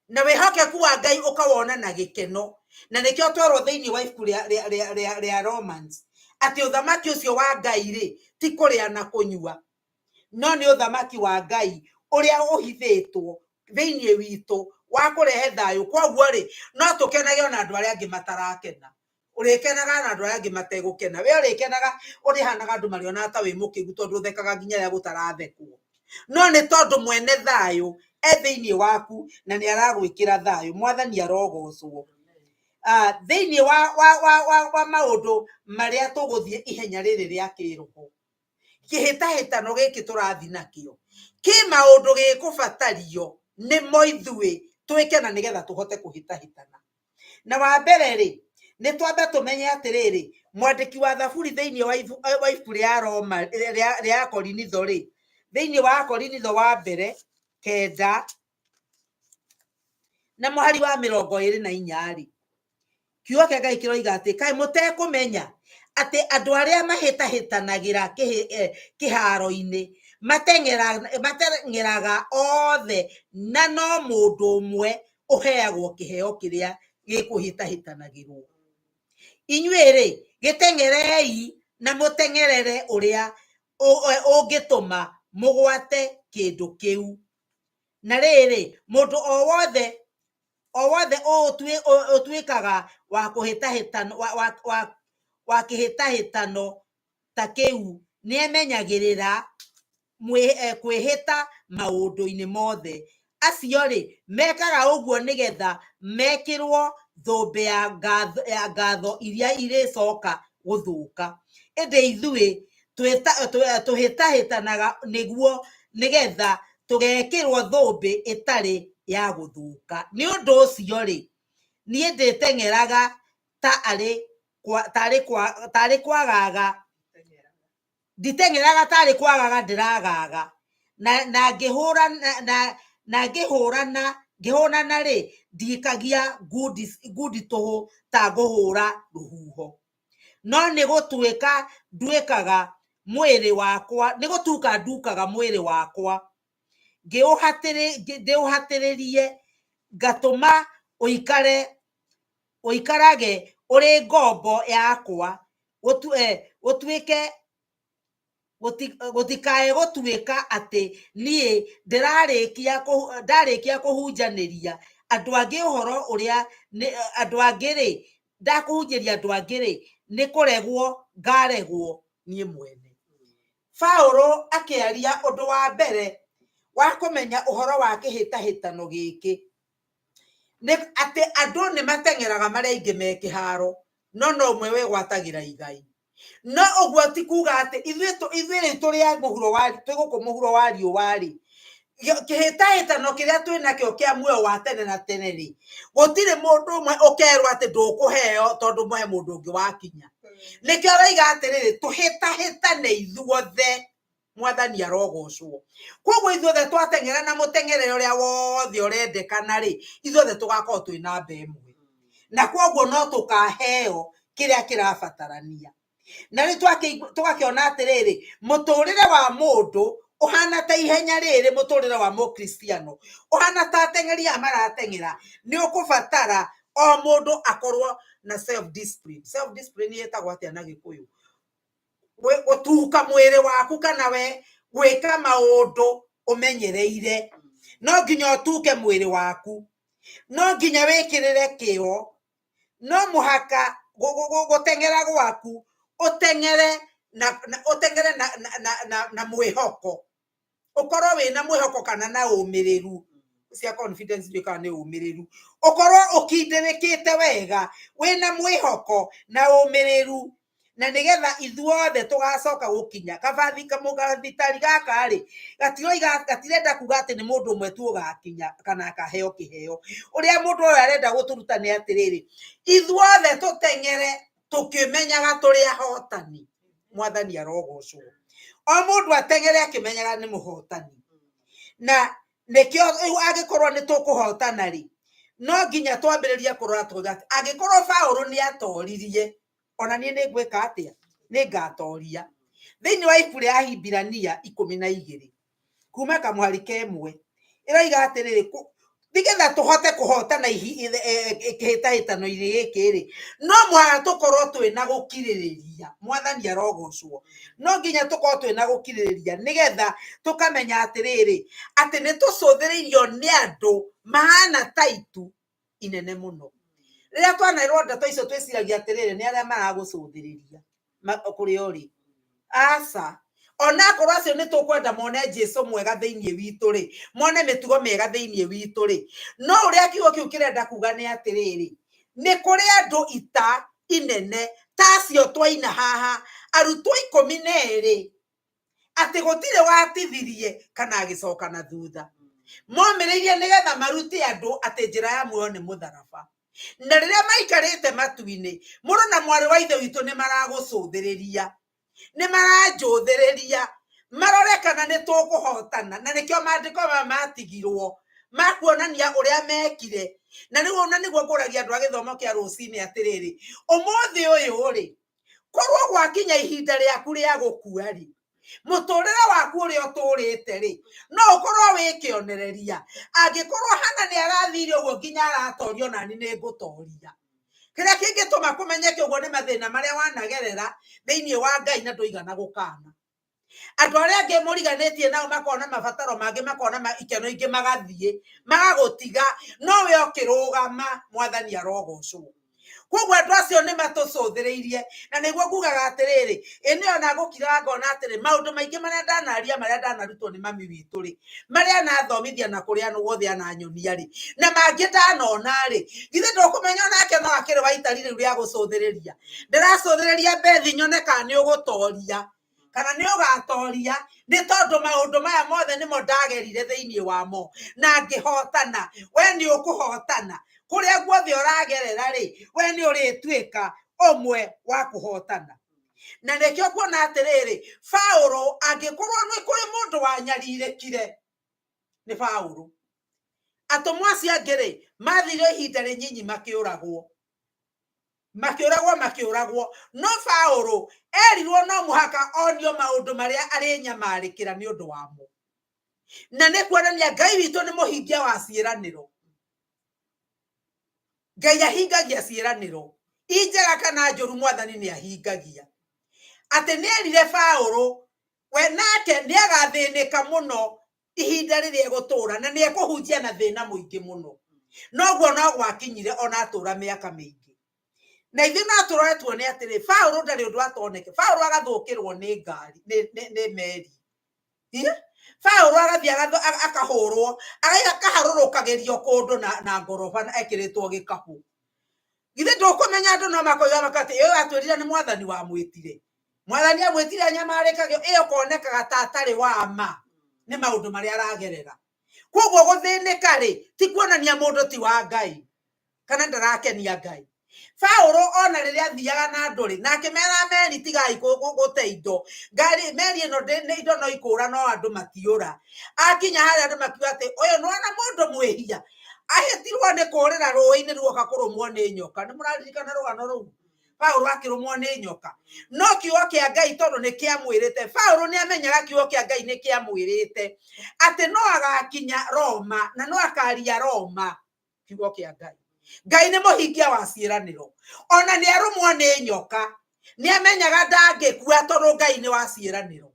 na wĩhokeku wa Ngai ũkawona na gĩkeno. Na nĩkĩo twerwo thĩinĩ wa ibuku rĩa Romans atĩ ũthamaki ũcio wa Ngai rĩ, ti kũrĩa na kũnyua, no nĩ ũthamaki wa Ngai ũrĩa ũhithĩtwo thĩinĩ witũ wa kũrehe thayũ. Koguo rĩ, no tũkenage ona andũ arĩa angĩ matarakena. Ũrĩkenaga na andũ arĩa angĩ mategũkena. We ũrĩkenaga, ũrĩhanaga andũ marĩonaga ta wĩ mũkĩgu tondũ ũthekaga nginya rĩrĩa gũtarathekwo, no nĩ tondũ mwene thayũ e thĩinĩ waku na nĩ aragwĩkĩra thayũ. Mwathani arogocwo. Thĩinĩ wa maũndũ marĩa tũgũthiĩ ihenya rĩrĩ rĩa kĩroho, kĩhĩtahĩtano gĩkĩ tũrathiĩ nakĩo, kĩ maũndũ gĩkũbatario nĩmo ithuĩ twĩke na nĩgetha tũhote kũhĩtahĩtana. Na wa mbere rĩ, nĩ twambe tũmenye atĩrĩrĩ, mwandĩki wa Thaburi thĩinĩ wa ibuku rĩa Roma, rĩa Korinitho rĩ, Thĩinĩ wa Akorinitho wa mbere 9 na mũhari wa 24 rĩ, kiugo kĩa Ngai kĩroiga atĩ kaĩ mũtekũmenya atĩ andũ arĩa mahĩtahĩtanagĩra kĩharo-inĩ mateng'eraga othe na no mũndũ ũmwe ũheagwo kĩheo kĩrĩa gĩkũhĩtahĩtanagĩrwo. Inyuĩ rĩ, gĩteng'erei na mũteng'erere ũrĩa ũngĩtũma mũgwate kĩndũ kĩu. Na rĩrĩ, mũndũ o wothe ũtuĩkaga wa kũhĩtahĩtano wa kĩhĩtahĩtano ta kĩu nĩemenyagĩrĩra kwĩhĩta maũndũ-inĩ mothe. Acio rĩ, mekaga ũguo nĩgetha mekĩrwo thũmbĩ ya ngatho iria irĩcoka gũthũka. Ĩndĩ ithuĩ tũhĩtahĩtanaga nĩguo nĩgetha tũgekĩrwo thũmbĩ ĩtarĩ ya gũthũka. Nĩ ũndũ ũcio rĩ, niĩ ndĩteng'eraga ta arĩ kwagaga, nditeng'eraga ta arĩ kwagaga ndĩragaga, na ngĩhũrana rĩ, ndiikagia ngundi tũhũ ta ngũhũra rũhuho. No nĩ gũtuĩka nduĩkaga mwĩrĩ wakwa, nĩ gũtuka ndukaga mwĩrĩ wakwa, ndĩũhatĩrĩrie, ngatũma ũikarage ũrĩ ngombo yakwa, gũtuĩke gũtikae gũtuĩka atĩ niĩ ndarĩkia kũhunjanĩria andũ angĩ ũhoro ũrĩa andũ angĩ rĩ, ndakũhunjĩria andũ angĩ rĩ, nĩ kũregwo ngaregwo niĩ mwene. Paũlũ akĩaria ũndũ wa mbere wa kũmenya ũhoro wa kĩhĩtahĩtano gĩkĩ nĩ atĩ andũ nĩ mateng'eraga marĩa aingĩ me kĩharo, no no ũmwe wĩgwatagĩra igai. No ũguo ti kuga atĩ ithuĩ rĩu tũrĩ a mũhuro wa twĩ gũkũ mũhuro wa riũa rĩ, kĩhĩtahĩtano kĩrĩa twĩ nakĩo kĩa muoyo wa tene na tene rĩ, gũtirĩ mũndũ ũmwe ũkerwo atĩ ndũkũheo tondũ he mũndũ ũngĩ wakinya. Nĩkĩo aroiga atĩrĩrĩ, tũhĩtahĩtane ithuothe, mwathani arogocwo. Koguo ithuothe twateng'era na mũteng'erere ũrĩa wothe ũrendekana rĩ, ithuothe tũgakorwo twĩ namba ĩmwe, na koguo no tũkaheo kĩrĩa kĩrabatarania. Na rĩu tũgakĩona atĩrĩrĩ, mũtũrĩre wa mũndũ ũhana ta ihenya rĩrĩ, mũtũrĩre wa mũkristiano ũhana ta ateng'eri aya marateng'era, nĩ ũkũbatara o mũndũ akorwo na self discipline. Self discipline ĩtagwo atĩa na Gĩkũyũ? Gũtuka mwĩrĩ waku kana we gwĩka maũndũ ũmenyereire. No nginya ũtuke mwĩrĩ waku, no nginya wĩkĩrĩre kĩo, no mũhaka gũteng'era gwaku ũteng'ere na ũteng'ere na mwĩhoko, ũkorwo wĩna mwĩhoko kana na ũmĩrĩru cia confidence, ndiũĩ kana nĩ ũmĩrĩru, ũkorwo ũkindĩrĩkĩte wega, wĩna mwĩhoko na ũmĩrĩru, na nĩgetha ithuothe tũgacoka gũkinya kabathi kamũgathitari gaka rĩ, gatiroiga gatirenda kuga atĩ nĩ mũndũ ũmwe tu ũgakinya kana akaheo kĩheo. Ũrĩa mũndũ ũyũ arenda gũtũruta nĩ atĩrĩrĩ, ithuothe tũteng'ere tũkĩmenyaga tũrĩ ahotani. Mwathani arogocwo. O mũndũ ateng'ere akĩmenyaga nĩ mũhotani, na nĩkĩo rĩu angĩkorwo nĩ tũkũhotana rĩ, no nginya twambĩrĩrie kũrora tuoiga atĩ angĩkorwo Paũlũ nĩ atoririe, ona niĩ nĩ ngwĩka atĩa? Nĩ ngatoria. Thĩinĩ wa ibuku rĩa Ahibirania 12 kuma kamũhari ka 1 ĩroiga atĩrĩrĩ, nĩgetha tũhote kũhotana kĩhĩtahĩtano-inĩ gĩkĩ rĩ, no mũhaka tũkorwo twĩna gũkirĩrĩria. Mwathani arogocwo. No nginya tũkorwo twĩna gũkirĩrĩria nĩgetha tũkamenya atĩrĩrĩ, atĩ nĩ tũcũthĩrĩirio nĩ andũ mahana ta itu inene mũno. Rĩrĩa twanerwo ndeto icio twĩciragia atĩrĩrĩ, nĩ arĩa maragũcũthĩrĩria kũrĩa ũrĩ. Aca, onakorwo acio nĩ tũkwenda mone Jesu mwega thĩinĩ witũ rĩ, mone mĩtugo mĩega thĩinĩ witũ rĩ, no ũrĩa kiugo kĩu kĩrenda kuga nĩ atĩrĩrĩ, nĩ kũrĩ andũ ita inene ta acio twaina haha, arutwo 12, atĩ gũtirĩ watithirie kana agĩcoka na thutha. Momĩrĩirie nĩgetha marute andũ atĩ njĩra ya muoyo nĩ mũtharaba. Na rĩrĩa maikarĩte matu-inĩ, mũrũ na mwarĩ wa ithe witũ nĩ maragũcũthĩrĩria, nĩ maranjũthĩrĩria, Marore kana nĩ tũkũhotana, na nĩkĩo maandĩko maya matigirwo ma kuonania ũrĩa mekire. Na rĩu ona nĩguo ngũragia andũ a gĩthomo kĩa rũcinĩ atĩrĩrĩ, ũmũthĩ ũyũ rĩ, korwo gwakinya ihinda rĩaku rĩa gũkua rĩ, mũtũrĩre waku ũrĩa ũtũrĩte rĩ, no ũkorwo wĩ kĩonereria. Angĩkorwo Hana nĩ arathire ũguo nginya aratorio, nani nĩ ngũtoria. Kĩrĩa kĩngĩtũma kũmenyeke ũguo nĩ mathĩna marĩa wanagerera thĩinĩ wa Ngai na ndũigana gũkana. Andũ arĩa angĩ mũriganĩtie nao makona mabataro mangĩ, makona ikeno ingĩ, magathiĩ magagũtiga, no we ũkĩrũgama, Mwathani arogocwo. Koguo andũ acio nĩ matũcũthĩrĩirie, na nĩguo ngugaga atĩrĩrĩ, ĩ nĩ ona ngũkira ngona atĩrĩ, maũndũ maingĩ marĩa ndanaria, marĩa ndanarutwo nĩ mami witũ rĩ, marĩa anathomithia na kũrĩa guothe ananyonia rĩ, na mangĩ ndanona rĩ, githĩ ndũkũmenya onake no akĩrĩ wa itari rĩu rĩa gũcũthĩrĩria. Ndĩracũthĩrĩria Bethi nyone kana nĩ ũgũtoria kana nĩ ũgatoria, nĩ tondũ maũndũ maya mothe nĩmo ndagerire thĩinĩ wamo na ngĩhotana. We nĩ ũkũhotana kũrĩa guothe ũragerera rĩ, we nĩ ũrĩtuĩka ũmwe wa kũhotana. Na nĩkĩo kuona atĩrĩrĩ, Paũlũ angĩkorwo nĩ kũrĩ mũndũ wanyarirĩkire nĩ Paũlũ. Atũmwo acio angĩ rĩ, mathire ihinda rĩnyinyi makĩũragwo, makĩũragwo, makĩũragwo, no Paũlũ erirwo no mũhaka onio maũndũ marĩa arĩnyamarĩkĩra nĩ ũndũ wamo. Na nĩ kuonania Ngai witũ nĩ mũhingia wa ciĩranĩro. Ngai ahingagia ciĩranĩro, i njega kana njũru, Mwathani nĩ ahingagia. Atĩ nĩ erire Paũlũ we nake nĩ agathĩnĩka mũno ihinda rĩrĩa egũtũra, na nĩ ekũhunjia na thĩna mũingĩ mũno. Noguo no gwakinyire ona atũra mĩaka mĩingĩ. Na ithuĩ no tũrore tuone atĩrĩ, Paũlũ ndarĩ ũndũ atoneke. Paũlũ agathũkĩrwo nĩ ngari, nĩ meri. Paũlũ agathiĩ akahũrwo, akaharũrũkagĩrio kũndũ na ngoroba ekĩrĩtwo gĩkabũ. Githĩ ndũkũmenya andũ no makoiga makati ĩyo atwĩrire nĩ Mwathani wamwĩtire. Mwathani amwĩtire anyamarĩkagio, ĩyo konekaga ta atarĩ wa ma nĩ maũndũ marĩa aragerera. Koguo gũthĩnĩka rĩ, ti kuonania mũndũ ti wa Ngai kana ndarakenia Ngai. Paũlũ ona rĩrĩa athiaga na andũ rĩ, na akĩmera meri tigai gũte indo, ngari meri ĩno indo no ikũra no andũ matiũra. Akinya harĩa andũ makiuga atĩ ũyũ nĩwona mũndũ mwĩhia ahĩtirwo nĩ kũrĩra rũĩ-inĩ ruoka kũrũmwo nĩ nyoka. Nĩ mũraririkana rũgano rũu? Paũlũ akĩrũmwo nĩ nyoka, no kiugo kĩa Ngai tondũ nĩ kĩamwĩrĩte, Paũlũ nĩ amenyaga kiugo kĩa Ngai nĩ kĩamwĩrĩte atĩ no agakinya Roma na no akaria Roma. Kiugo kĩa Ngai, Ngai nĩ mũhingia wa ciĩranĩro. Ona nĩ arũmwo nĩ nyoka, nĩ amenyaga ndangĩkua tondũ Ngai nĩ wa ciĩranĩro.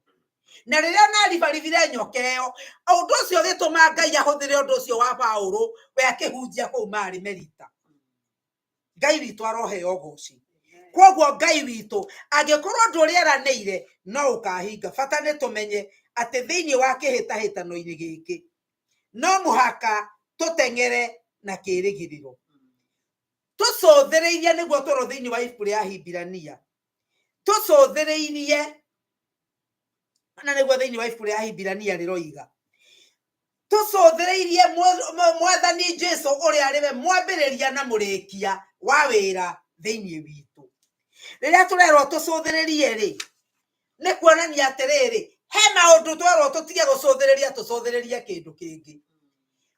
Na rĩrĩa naribaribire nyoka ĩyo, ũndũ ũcio ũgĩtũma Ngai ahũthĩre ũndũ ũcio wa Paũlũ we akĩhunjia kũu marĩ Melita. Ngai witũ aroheo ũgoci. Koguo Ngai witũ angĩkorwo ũndũ ũrĩa eranĩire no ũkahinga, bata nĩ tũmenye atĩ thĩinĩ wa kĩhĩtahĩtano-inĩ gĩkĩ no mũhaka tũteng'ere na kĩĩrĩgĩrĩro, tũcũthĩrĩirie, nĩguo tũrwo thĩinĩ wa ibuku rĩa Ahibirania, tũcũthĩrĩirie, na nĩguo thĩinĩ wa ibuku rĩa Ahibirania rĩroiga tũcũthĩrĩirie Mwathani Jesu ũrĩa arĩ we mwambĩrĩria na mũrĩkia wa wĩra thĩinĩ witũ. Rĩrĩa tũrerwo tũcũthĩrĩrie rĩ, nĩ kuonania atĩrĩrĩ, he maũndũ twerwo tũtige gũcũthĩrĩria, tũcũthĩrĩrie kĩndũ kĩngĩ.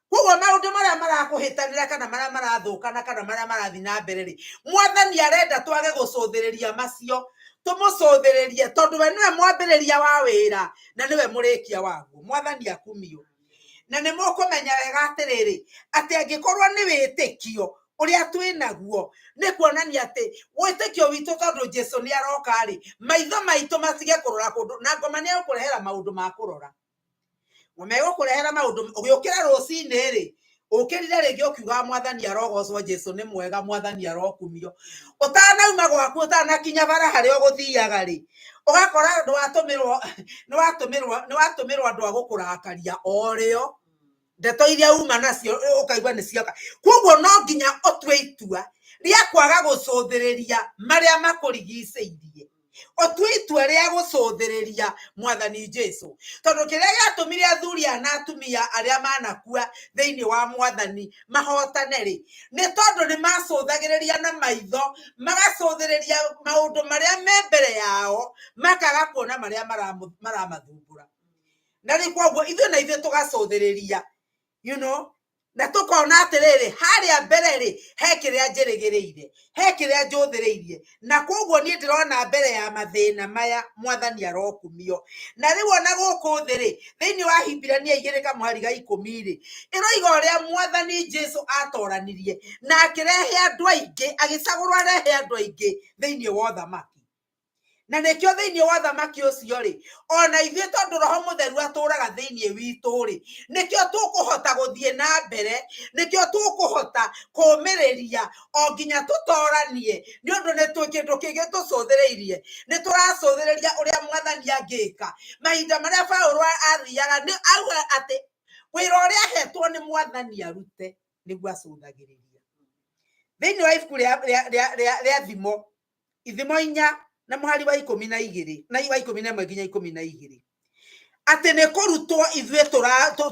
Koguo maũndũ marĩa marakũhĩtanĩra kana marĩa marathũkana kana marĩa marathiĩ na mbere rĩ, Mwathani arenda twage gũcũthĩrĩria macio, tũmũcũthĩrĩrie tondũ we nĩwe mwambĩrĩria wa wĩra na nĩwe mũrĩkia waguo. Mwathani akumio. Na nĩ mũkũmenya wega atĩrĩrĩ, atĩ angĩkorwo nĩ wĩtĩkio ũrĩa twĩnaguo, nĩ kuonania atĩ wĩtĩkio witũ tondũ Jesu nĩ aroka rĩ, maitho maitũ matige kũrora kũndũ, na ngoma nĩ egũkũrehera maũndũ ma kũrora. Ngoma ĩgũkũrehera maũndũ, ũgĩũkĩra rũcinĩ rĩ, ũkĩrire rĩngĩ ũkiuga Mwathani arogocwo, Jesu nĩ mwega, Mwathani arokumio. Ũtanauma gwaku, ũtanakinya bara harĩa ũgũthiaga rĩ, ũgakora nĩwatũmĩrwo andũ a gũkũrakaria o rĩo, ndeto iria uma nacio ũkaigua nĩ cioka. Koguo no nginya ũtue itua rĩa kwaga gũcũthĩrĩria marĩa makũrigicĩirie. Ũtue itua rĩa gũcũthĩrĩria Mwathani Jesu, tondũ kĩrĩa gĩatũmire athuri aya na atumia arĩa manakua thĩinĩ wa Mwathani mahotane rĩ, nĩ tondũ nĩ macũthagĩrĩria na maitho, magacũthĩrĩria maũndũ marĩa me mbere yao, makaga kuona marĩa maramathumbũra. Na rĩu koguo ithuĩ na ithuĩ tũgacũthĩrĩria, you know, na tũkona atĩrĩrĩ, harĩa mbere rĩ, he kĩrĩa njĩrĩgĩrĩire, he kĩrĩa njũthĩrĩirie, na koguo niĩ ndĩrona mbere ya mathĩna maya Mwathani arokumio. Na rĩu ona gũkũ thĩ rĩ, thĩinĩ wa Hibirania igĩrĩ kamũhari ga ikũmi rĩ, ĩroiga ũrĩa Mwathani Jesu atoranirie na akĩrehe andũ aingĩ, agĩcagũrwo arehe andũ aingĩ thĩinĩ wa ũthamaki. Na nĩkĩo thĩinĩ wa ũthamaki ũcio rĩ, ona ithuĩ tondũ Roho Mũtheru atũũraga thĩinĩ witũ rĩ, nĩkĩo tũkũhota gũthiĩ na mbere, nĩkĩo tũkũhota kũũmĩrĩria o nginya tũtoranie, nĩ ũndũ nĩ kĩndũ kĩngĩ tũcũthĩrĩirie, nĩ tũracũthĩrĩria ũrĩa Mwathani angĩka. Mahinda marĩa Paũlũ athiaga, nĩ auga atĩ wĩra ũrĩa ahetwo nĩ Mwathani arute, nĩguo acũthagĩrĩria. Thĩinĩ wa ibuku rĩa Thimo, ithimo inya na mũhari wa ikũmi na igĩrĩ na wa ikũmi na ĩmwe nginya ikũmi na igĩrĩ, atĩ nĩ kũrutwo ithuĩ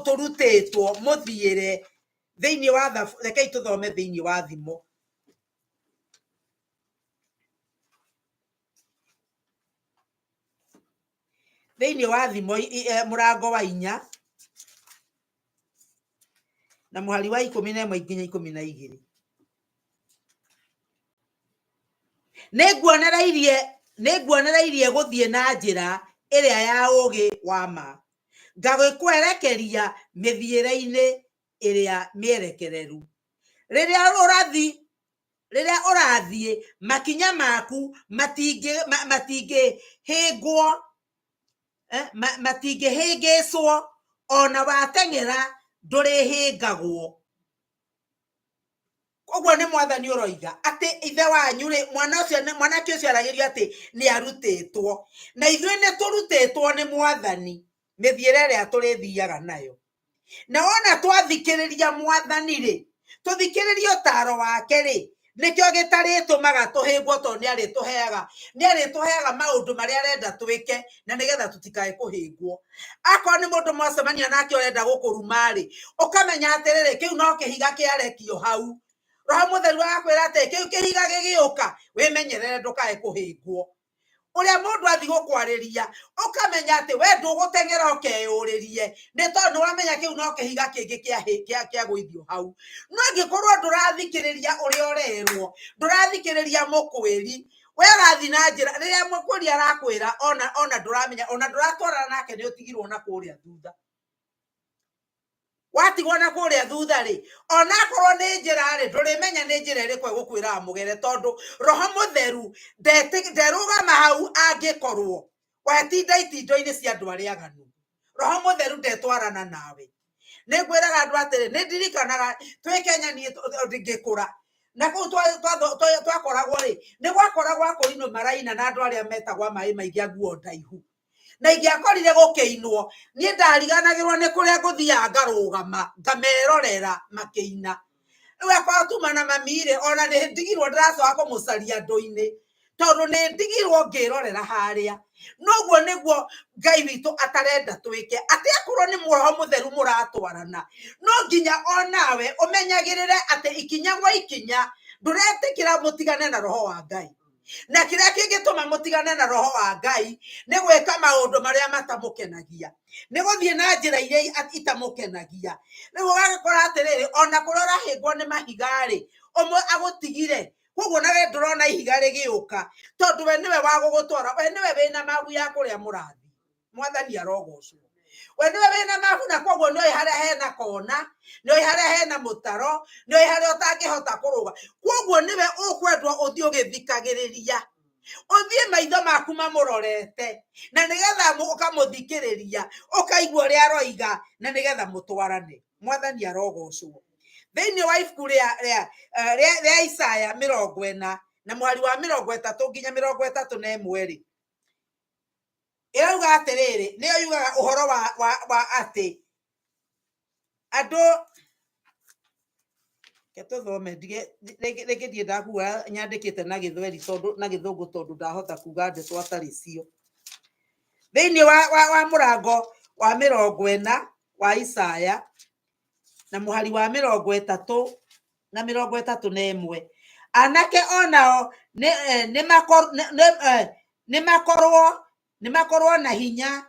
tũrutĩtwo mũthiĩre thĩinĩ wa thabu. Rekei tũthome thĩinĩ wa Thimo. Thĩinĩ wa Thimo mũrango wa inya na mũhari wa ikũmi na ĩmwe nginya ikũmi na igĩrĩ. Nĩnguonereirie gũthiĩ na njĩra ĩrĩa ya ũũgĩ wa ma, ngagĩkwerekeria mĩthiĩre-inĩ ĩrĩa mĩerekereru. Rĩrĩa ũrathiĩ, makinya maku matingĩhĩngwo, matingĩhĩngĩcwo, ona wateng'era ndũrĩhĩngagwo. Koguo nĩ Mwathani ũroiga atĩ ithe wanyu rĩ, mwana ũcio, mwanake ũcio aragĩrio atĩ nĩ arutĩtwo, na ithuĩ nĩ tũrutĩtwo nĩ Mwathani mĩthiĩre ĩrĩa tũrĩthiaga nayo. Na wona twathikĩrĩria Mwathani rĩ, tũthikĩrĩrie ũtaro wake rĩ, nĩkĩo gĩtarĩtũmaga tũhĩngwo, tondũ nĩ arĩtũheaga maũndũ marĩa arenda twĩke, na nĩgetha tũtikae kũhĩngwo. Akorwo nĩ mũndũ mwacemania nake ũrenda gũkũruma rĩ, ũkamenya atĩrĩrĩ, kĩu no kĩhiga kĩarekio hau. Roho Mũtheru agakwĩra atĩ kĩu kĩhiga gĩgĩũka, wĩmenyerere ndũkae kũhĩngwo. Ũrĩa mũndũ athiĩ gũkwarĩria, ũkamenya atĩ we ndũgũteng'era ũkeyũrĩrie, nĩ tondũ nĩ wamenya kĩu no kĩhiga kĩngĩ kĩagũithio hau. No angĩkorwo ndũrathikĩrĩria ũrĩa ũrerwo, ndũrathikĩrĩria mũkwĩri, we ũrathiĩ na njĩra rĩrĩa mũkwĩri arakwĩra, ona ndũramenya, ona ndũratwarana nake, nĩ ũtigirwo na kũrĩa thutha. Watigwo na kũrĩa thutha rĩ, onakorwo nĩ njĩra rĩ, ndũrĩmenya nĩ njĩra ĩrĩkũ ĩgũkwĩraga mũgere, tondũ Roho Mũtheru nderũgama hau angĩkorwo wetinda itindo-inĩ cia andũ arĩa aganu. Roho Mũtheru ndetwarana nawe. Nĩ ngwĩraga andũ atĩrĩ, nĩ ndirikanaga twĩ Kenya niĩ ngĩkũra, na kũu twakoragwo rĩ, nĩ gwakoragwo akũrinũ maraina na andũ arĩa metagwo a maĩ maingĩ a nguo ndaihu. Na ingĩakorire gũkĩinwo, niĩ ndariganagĩrwo nĩ kũrĩa ngũthiaga ngarũgama ngamerorera makĩina. Rĩu akorwo tuma na mami rĩ, ona nĩ ndigirwo ndĩracoka kũmũcaria andũ-inĩ, tondũ nĩ ndigirwo ngĩrorera harĩa. Noguo nĩguo Ngai witũ atarenda twĩke, atĩ akorwo nĩ Roho Mũtheru mũratwarana, no nginya onawe ũmenyagĩrĩre atĩ ikinya gwa ikinya ndũretĩkĩra mũtigane na Roho wa Ngai. Na kĩrĩa kĩngĩtũma mũtigane na Roho wa Ngai nĩ gwĩka maũndũ marĩa matamũkenagia, nĩ gũthiĩ na njĩra iria itamũkenagia. Rĩu ũgagĩkora atĩrĩrĩ, ona kũrĩa ũrahĩngwo nĩ mahiga rĩ, ũmwe agũtigire, koguo nawe ndũrona ihiga rĩgĩũka, tondũ we nĩwe wa gũgũtwara, we nĩwe wĩna mabu ya kũrĩa mũrathiĩ. Mwathani arogocwo. We nĩwe wĩna mabu, na koguo nĩoĩ harĩa hena kona, nĩoĩ harĩa hena mũtaro, nĩoĩ harĩa ũtangĩhota kũrũga. Koguo nĩwe ũkwendwo ũthiĩ ũgĩthikagĩrĩria, ũthiĩ maitho maku mamũrorete, na nĩgetha ũkamũthikĩrĩria, ũkaigua ũrĩa aroiga, na nĩgetha mũtwarane. Mwathani arogocwo. Thĩinĩ wa ibuku rĩa Isaya mĩrongo ĩna na mũhari wa mĩrongo ĩtatũ nginya mĩrongo ĩtatũ na ĩmwe rĩ, ĩrauga atĩrĩrĩ, nĩyo yugaga ũhoro wa atĩ andũ Reke tũthome ndige rĩngĩ ndirĩ ndakua nyandĩkĩte na gĩthweri tondũ na gĩthũngũ tondũ ndahota kuga ndeto atarĩ cio. Thĩinĩ wa mũrango wa 40 wa Isaya na mũhari wa 31 anake onao nĩ makorwo na hinya,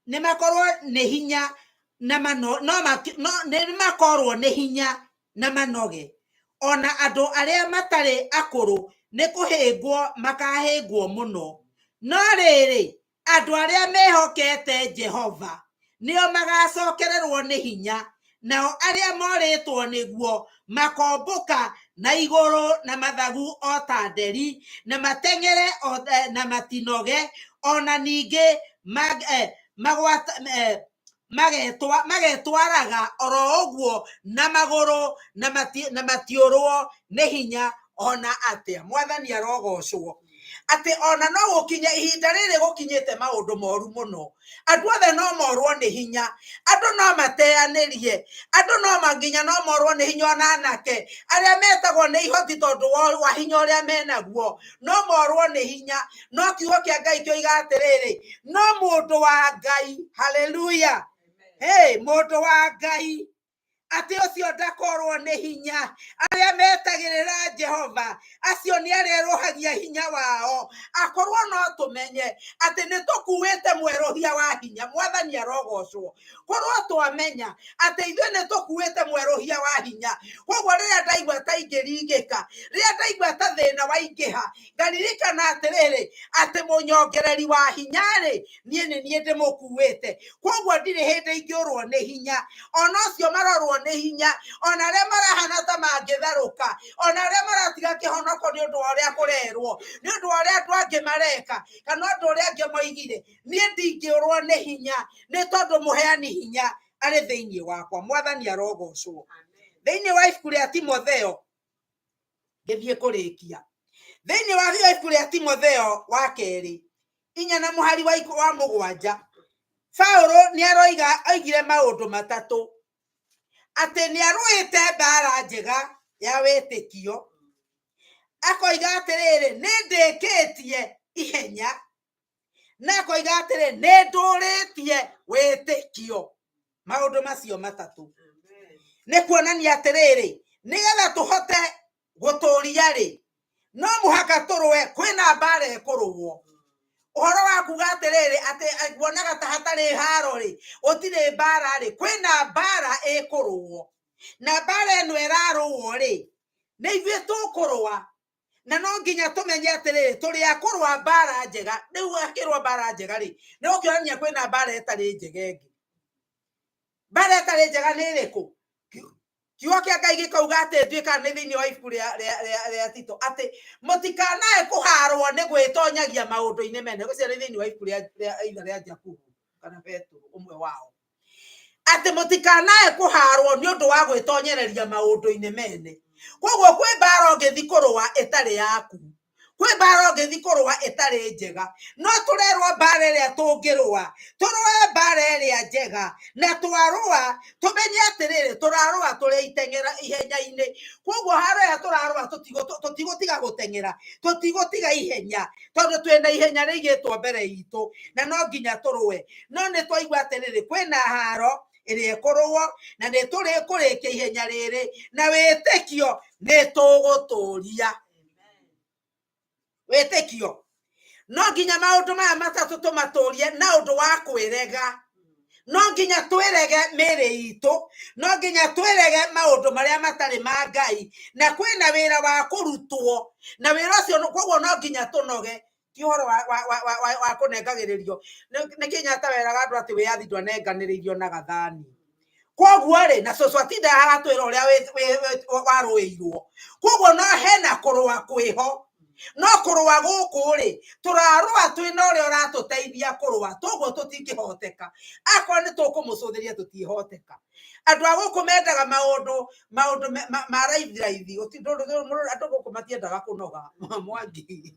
nĩ makorwo nĩ hinya na mano no no nĩ makorwo nĩ hinya na manoge, ona andũ arĩa matarĩ akũrũ nĩ kũhĩngwo makahĩngwo mũno, no rĩrĩ, andũ arĩa mehokete Jehova nĩo magacokererwo nĩ hinya, nao arĩa morĩtwo nĩguo makombũka na igũrũ na mathagu o ta nderi, na mateng'ere na matinoge, ona ningĩ magetwaraga oro ũguo na magũrũ na matiũrwo nĩ hinya ona atĩa. Mwathani arogocwo atĩ ona no gũkinya ihinda rĩrĩ gũkinyĩte maũndũ moru mũno, andũ othe no morwo nĩ hinya, andũ no mateanĩrie, andũ no nginya no morwo nĩ hinya, ona anake arĩa metagwo nĩ ihoti tondũ wa hinya ũrĩa menaguo no morwo nĩ hinya. No kiugo kĩa Ngai kĩoiga atĩrĩrĩ, no mũndũ wa Ngai, haleluya, hey, mũndũ wa Ngai atĩ ũcio ndakorwo nĩ hinya. Arĩa metagĩrĩra Jehova acio nĩ arerũhagia hinya wao. Akorwo no tũmenye atĩ nĩ tũkuĩte mwerũhia wa hinya, Mwathani arogocwo. Korwo twamenya atĩ ithuĩ nĩ tũkuĩte mwerũhia wa hinya, koguo rĩrĩa ndaigua ta ingĩringĩka, rĩrĩa ndaigua ta thĩna waingĩha, ngaririkana atĩrĩrĩ, atĩ mũnyongereri wa hinya rĩ, niĩ nĩ niĩ ndĩmũkuĩte, koguo ndirĩ hĩndĩ ingĩũrwo nĩ hinya. Ona ũcio marorwo nĩ hinya, ona arĩa marahana ta mangĩtharũka, ona arĩa maratiga kĩhonoko nĩ ũndũ wa ũrĩa kũrerwo, nĩ ũndũ wa ũrĩa andũ angĩ mareka, kana ũndũ ũrĩa angĩ moigire, niĩ ndingĩũrwo nĩ hinya nĩ tondũ mũheani hinya arĩ thĩinĩ wakwa. Mwathani arogocwo. Thĩinĩ wa ibuku rĩa Timotheo, ngĩthiĩ kũrĩkia, thĩinĩ wa ibuku rĩa Timotheo wa kerĩ 4 na mũhari wa 7, Paulo nĩ aroiga, oigire maũndũ matatũ, atĩ nĩ arũĩte mbara njega ya wĩtĩkio, akoiga atĩrĩrĩ, nĩ ndĩkĩtie ihenya, na akoiga atĩrĩ, nĩ ndũrĩtie wĩtĩkio. Maũndũ macio matatũ nĩ kuonania atĩrĩrĩ, nĩgetha tũhote gũtũria rĩ, no mũhaka tũrũe, kwĩna mbara ĩkũrũo. Ũhoro wa kuga atĩrĩrĩ atĩ wonaga ta hatarĩ haro rĩ, gũtirĩ mbara rĩ, kwĩna mbara ĩkũrũo, na mbara ĩno ĩrarũo rĩ, nĩ ithuĩ tũkũrũa, na no nginya tũmenye atĩrĩrĩ, tũrĩ a kũrũa mbara njega. Rĩu akĩrũa mbara njega rĩ, nĩ gũkĩonania kwĩna mbara ĩtarĩ njega ĩngĩ. Mbara ĩtarĩ njega nĩ ĩrĩkũ? Kiugo kĩa Ngai gĩkauga atĩ nduĩka nĩ thĩinĩ wa ibuku rĩa Tito atĩ mũtikanae kũharwo nĩ gwĩtonyagia maũndũ-inĩ mene. Ũcio nĩ thĩinĩ wa ibuku rĩa either rĩa Jakubu kana Petero, ũmwe wao, atĩ mũtikanae kũharwo nĩ ũndũ wa gwĩtonyereria maũndũ-inĩ mene. Koguo kwĩ mbara ũngĩthi kũrũa ĩtarĩ yaku, kwĩ mbara ũngĩthi kũrũa ĩtarĩ njega, no tũrerwo mbara ĩrĩa tũngĩrũa, tũrũe mbara ĩrĩa njega, na twarũa tũmenye atĩrĩrĩ, tũrarũa tũrĩ iteng'era ihenya-inĩ. Koguo harĩa tũrarũa tũtigũtiga gũteng'era, tũtigũtiga ihenya, tondũ twĩna ihenya rĩigĩtwo mbere itũ na no nginya tũrũe. No nĩ twaigua atĩrĩrĩ, kwĩna haro ĩrĩa ĩkũrũo na nĩ tũrĩ kũrĩkia ihenya rĩrĩ na wĩtĩkio nĩ tũgũtũria wĩtĩkio. No nginya maũndũ maya matatũ tũmatũrie na ũndũ wa kwĩrega. No nginya twĩrege mĩĩrĩ itũ, no nginya twĩrege maũndũ marĩa matarĩ ma Ngai, na kwĩna wĩra wa kũrutwo, na wĩra ũcio koguo no nginya tũnoge. Ti ũhoro wa kũnengagĩrĩrio. Nĩ Kenyatta weraga andũ atĩ wĩyathi ndwanenganĩrĩirio na gathani. Koguo rĩ, na cũcũ atindaga agatwĩra ũrĩa warũĩirwo. Koguo no hena kũrũa kwĩho, no kũrũa gũkũ rĩ, tũrarũa twĩna ũrĩa ũratũteithia kũrũa, toguo tũtingĩhoteka. Akorwo nĩ tũkũmũcũthĩria tũtingĩhoteka. Andũ a gũkũ mendaga maũndũ ma raithi raithi. Andũ gũkũ matiendaga kũnoga Mwangi.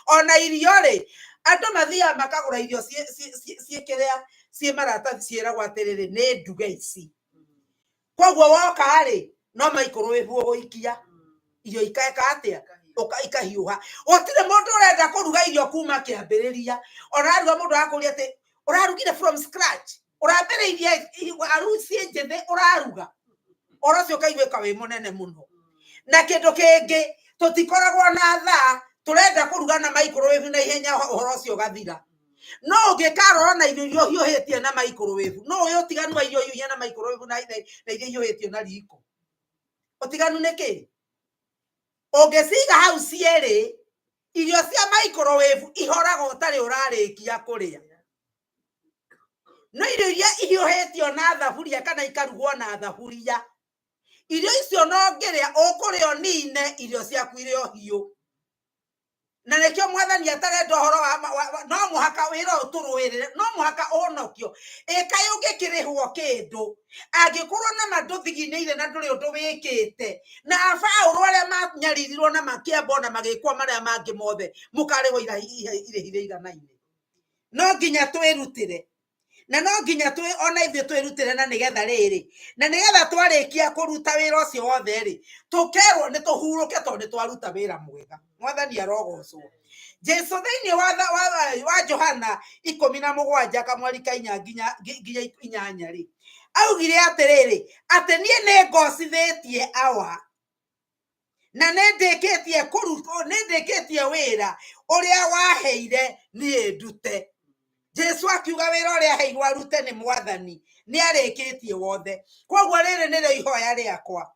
Ona irio rĩ, andũ mathiaga makagũra irio ciĩ kĩrĩa ciĩ maratathi, ciĩragwo atĩrĩrĩ, nĩ nduge ici. Koguo woka rĩ, no microwave ũgũikia irio ikaeka atĩa, ikahiũha. Gũtirĩ mũndũ ũrenda kũruga irio kuma kĩambĩrĩria. Ona aruga mũndũ arakũria atĩ ũrarugire from scratch, ũrambĩrĩirie waru ciĩ njĩthĩ ũraruga, ũhoro ũcio ũkaiguĩka wĩ mũnene mũno. Na kĩndũ kĩngĩ, tũtikoragwo na thaa, tũrenda kũruga na microwave na ihenya, ũhoro ũcio ũgathira. No ũngĩkarora na irio iria ũhiũhĩtie na microwave, no ũĩ ũtiganu wa irio hiũhie na microwave na iria ihiũhĩtio na riko? Ũtiganu nĩ kĩ? Ũngĩciga hau cierĩ, irio cia microwave ihoraga ũtarĩ ũrarĩkia kũrĩa. No irio iria ihiũhĩtio na thaburia kana ikarugwo na thaburia, irio icio no ngĩrĩa ũkũrĩa ũnine irio ciaku irĩ o hiũ. Na nĩkĩo mwathani atarenda ũhoro wa no mũhaka wĩra ũyũ tũrũĩrĩre, no mũhaka ũhonokio. Ĩkaĩ ũngĩkĩrĩhwo kĩndũ angĩkorwo na ma ndũthiginĩire na ndũrĩ ũndũ wĩkĩte, na abaũrũ arĩa manyaririrwo na makĩambwo na magĩkwo marĩa mangĩ mothe, mũkarĩhwo irĩhi rĩiganaine. No nginya twĩrutĩre, na no nginya twĩ ona ithuĩ twĩrutĩre, na nĩgetha rĩrĩ, na nĩgetha twarĩkia kũruta wĩra ũcio wothe rĩ, tũkerwo nĩ tũhurũke tondũ nĩ twaruta wĩra mwega. Mwathani arogocwo. Jesu thĩinĩ wa Johana 17 kamweri ka inya nginya 8 rĩ, augire atĩrĩrĩ, atĩ niĩ nĩ ngocithĩtie awa, na nĩ ndĩkĩtie kũrutwo, nĩ ndĩkĩtie wĩra ũrĩa waheire niĩ ndute. Jesu akiuga wĩra ũrĩa aheirwo arute nĩ mwathani nĩ arĩkĩtie wothe. Koguo rĩrĩ nĩrĩo ihoya rĩakwa,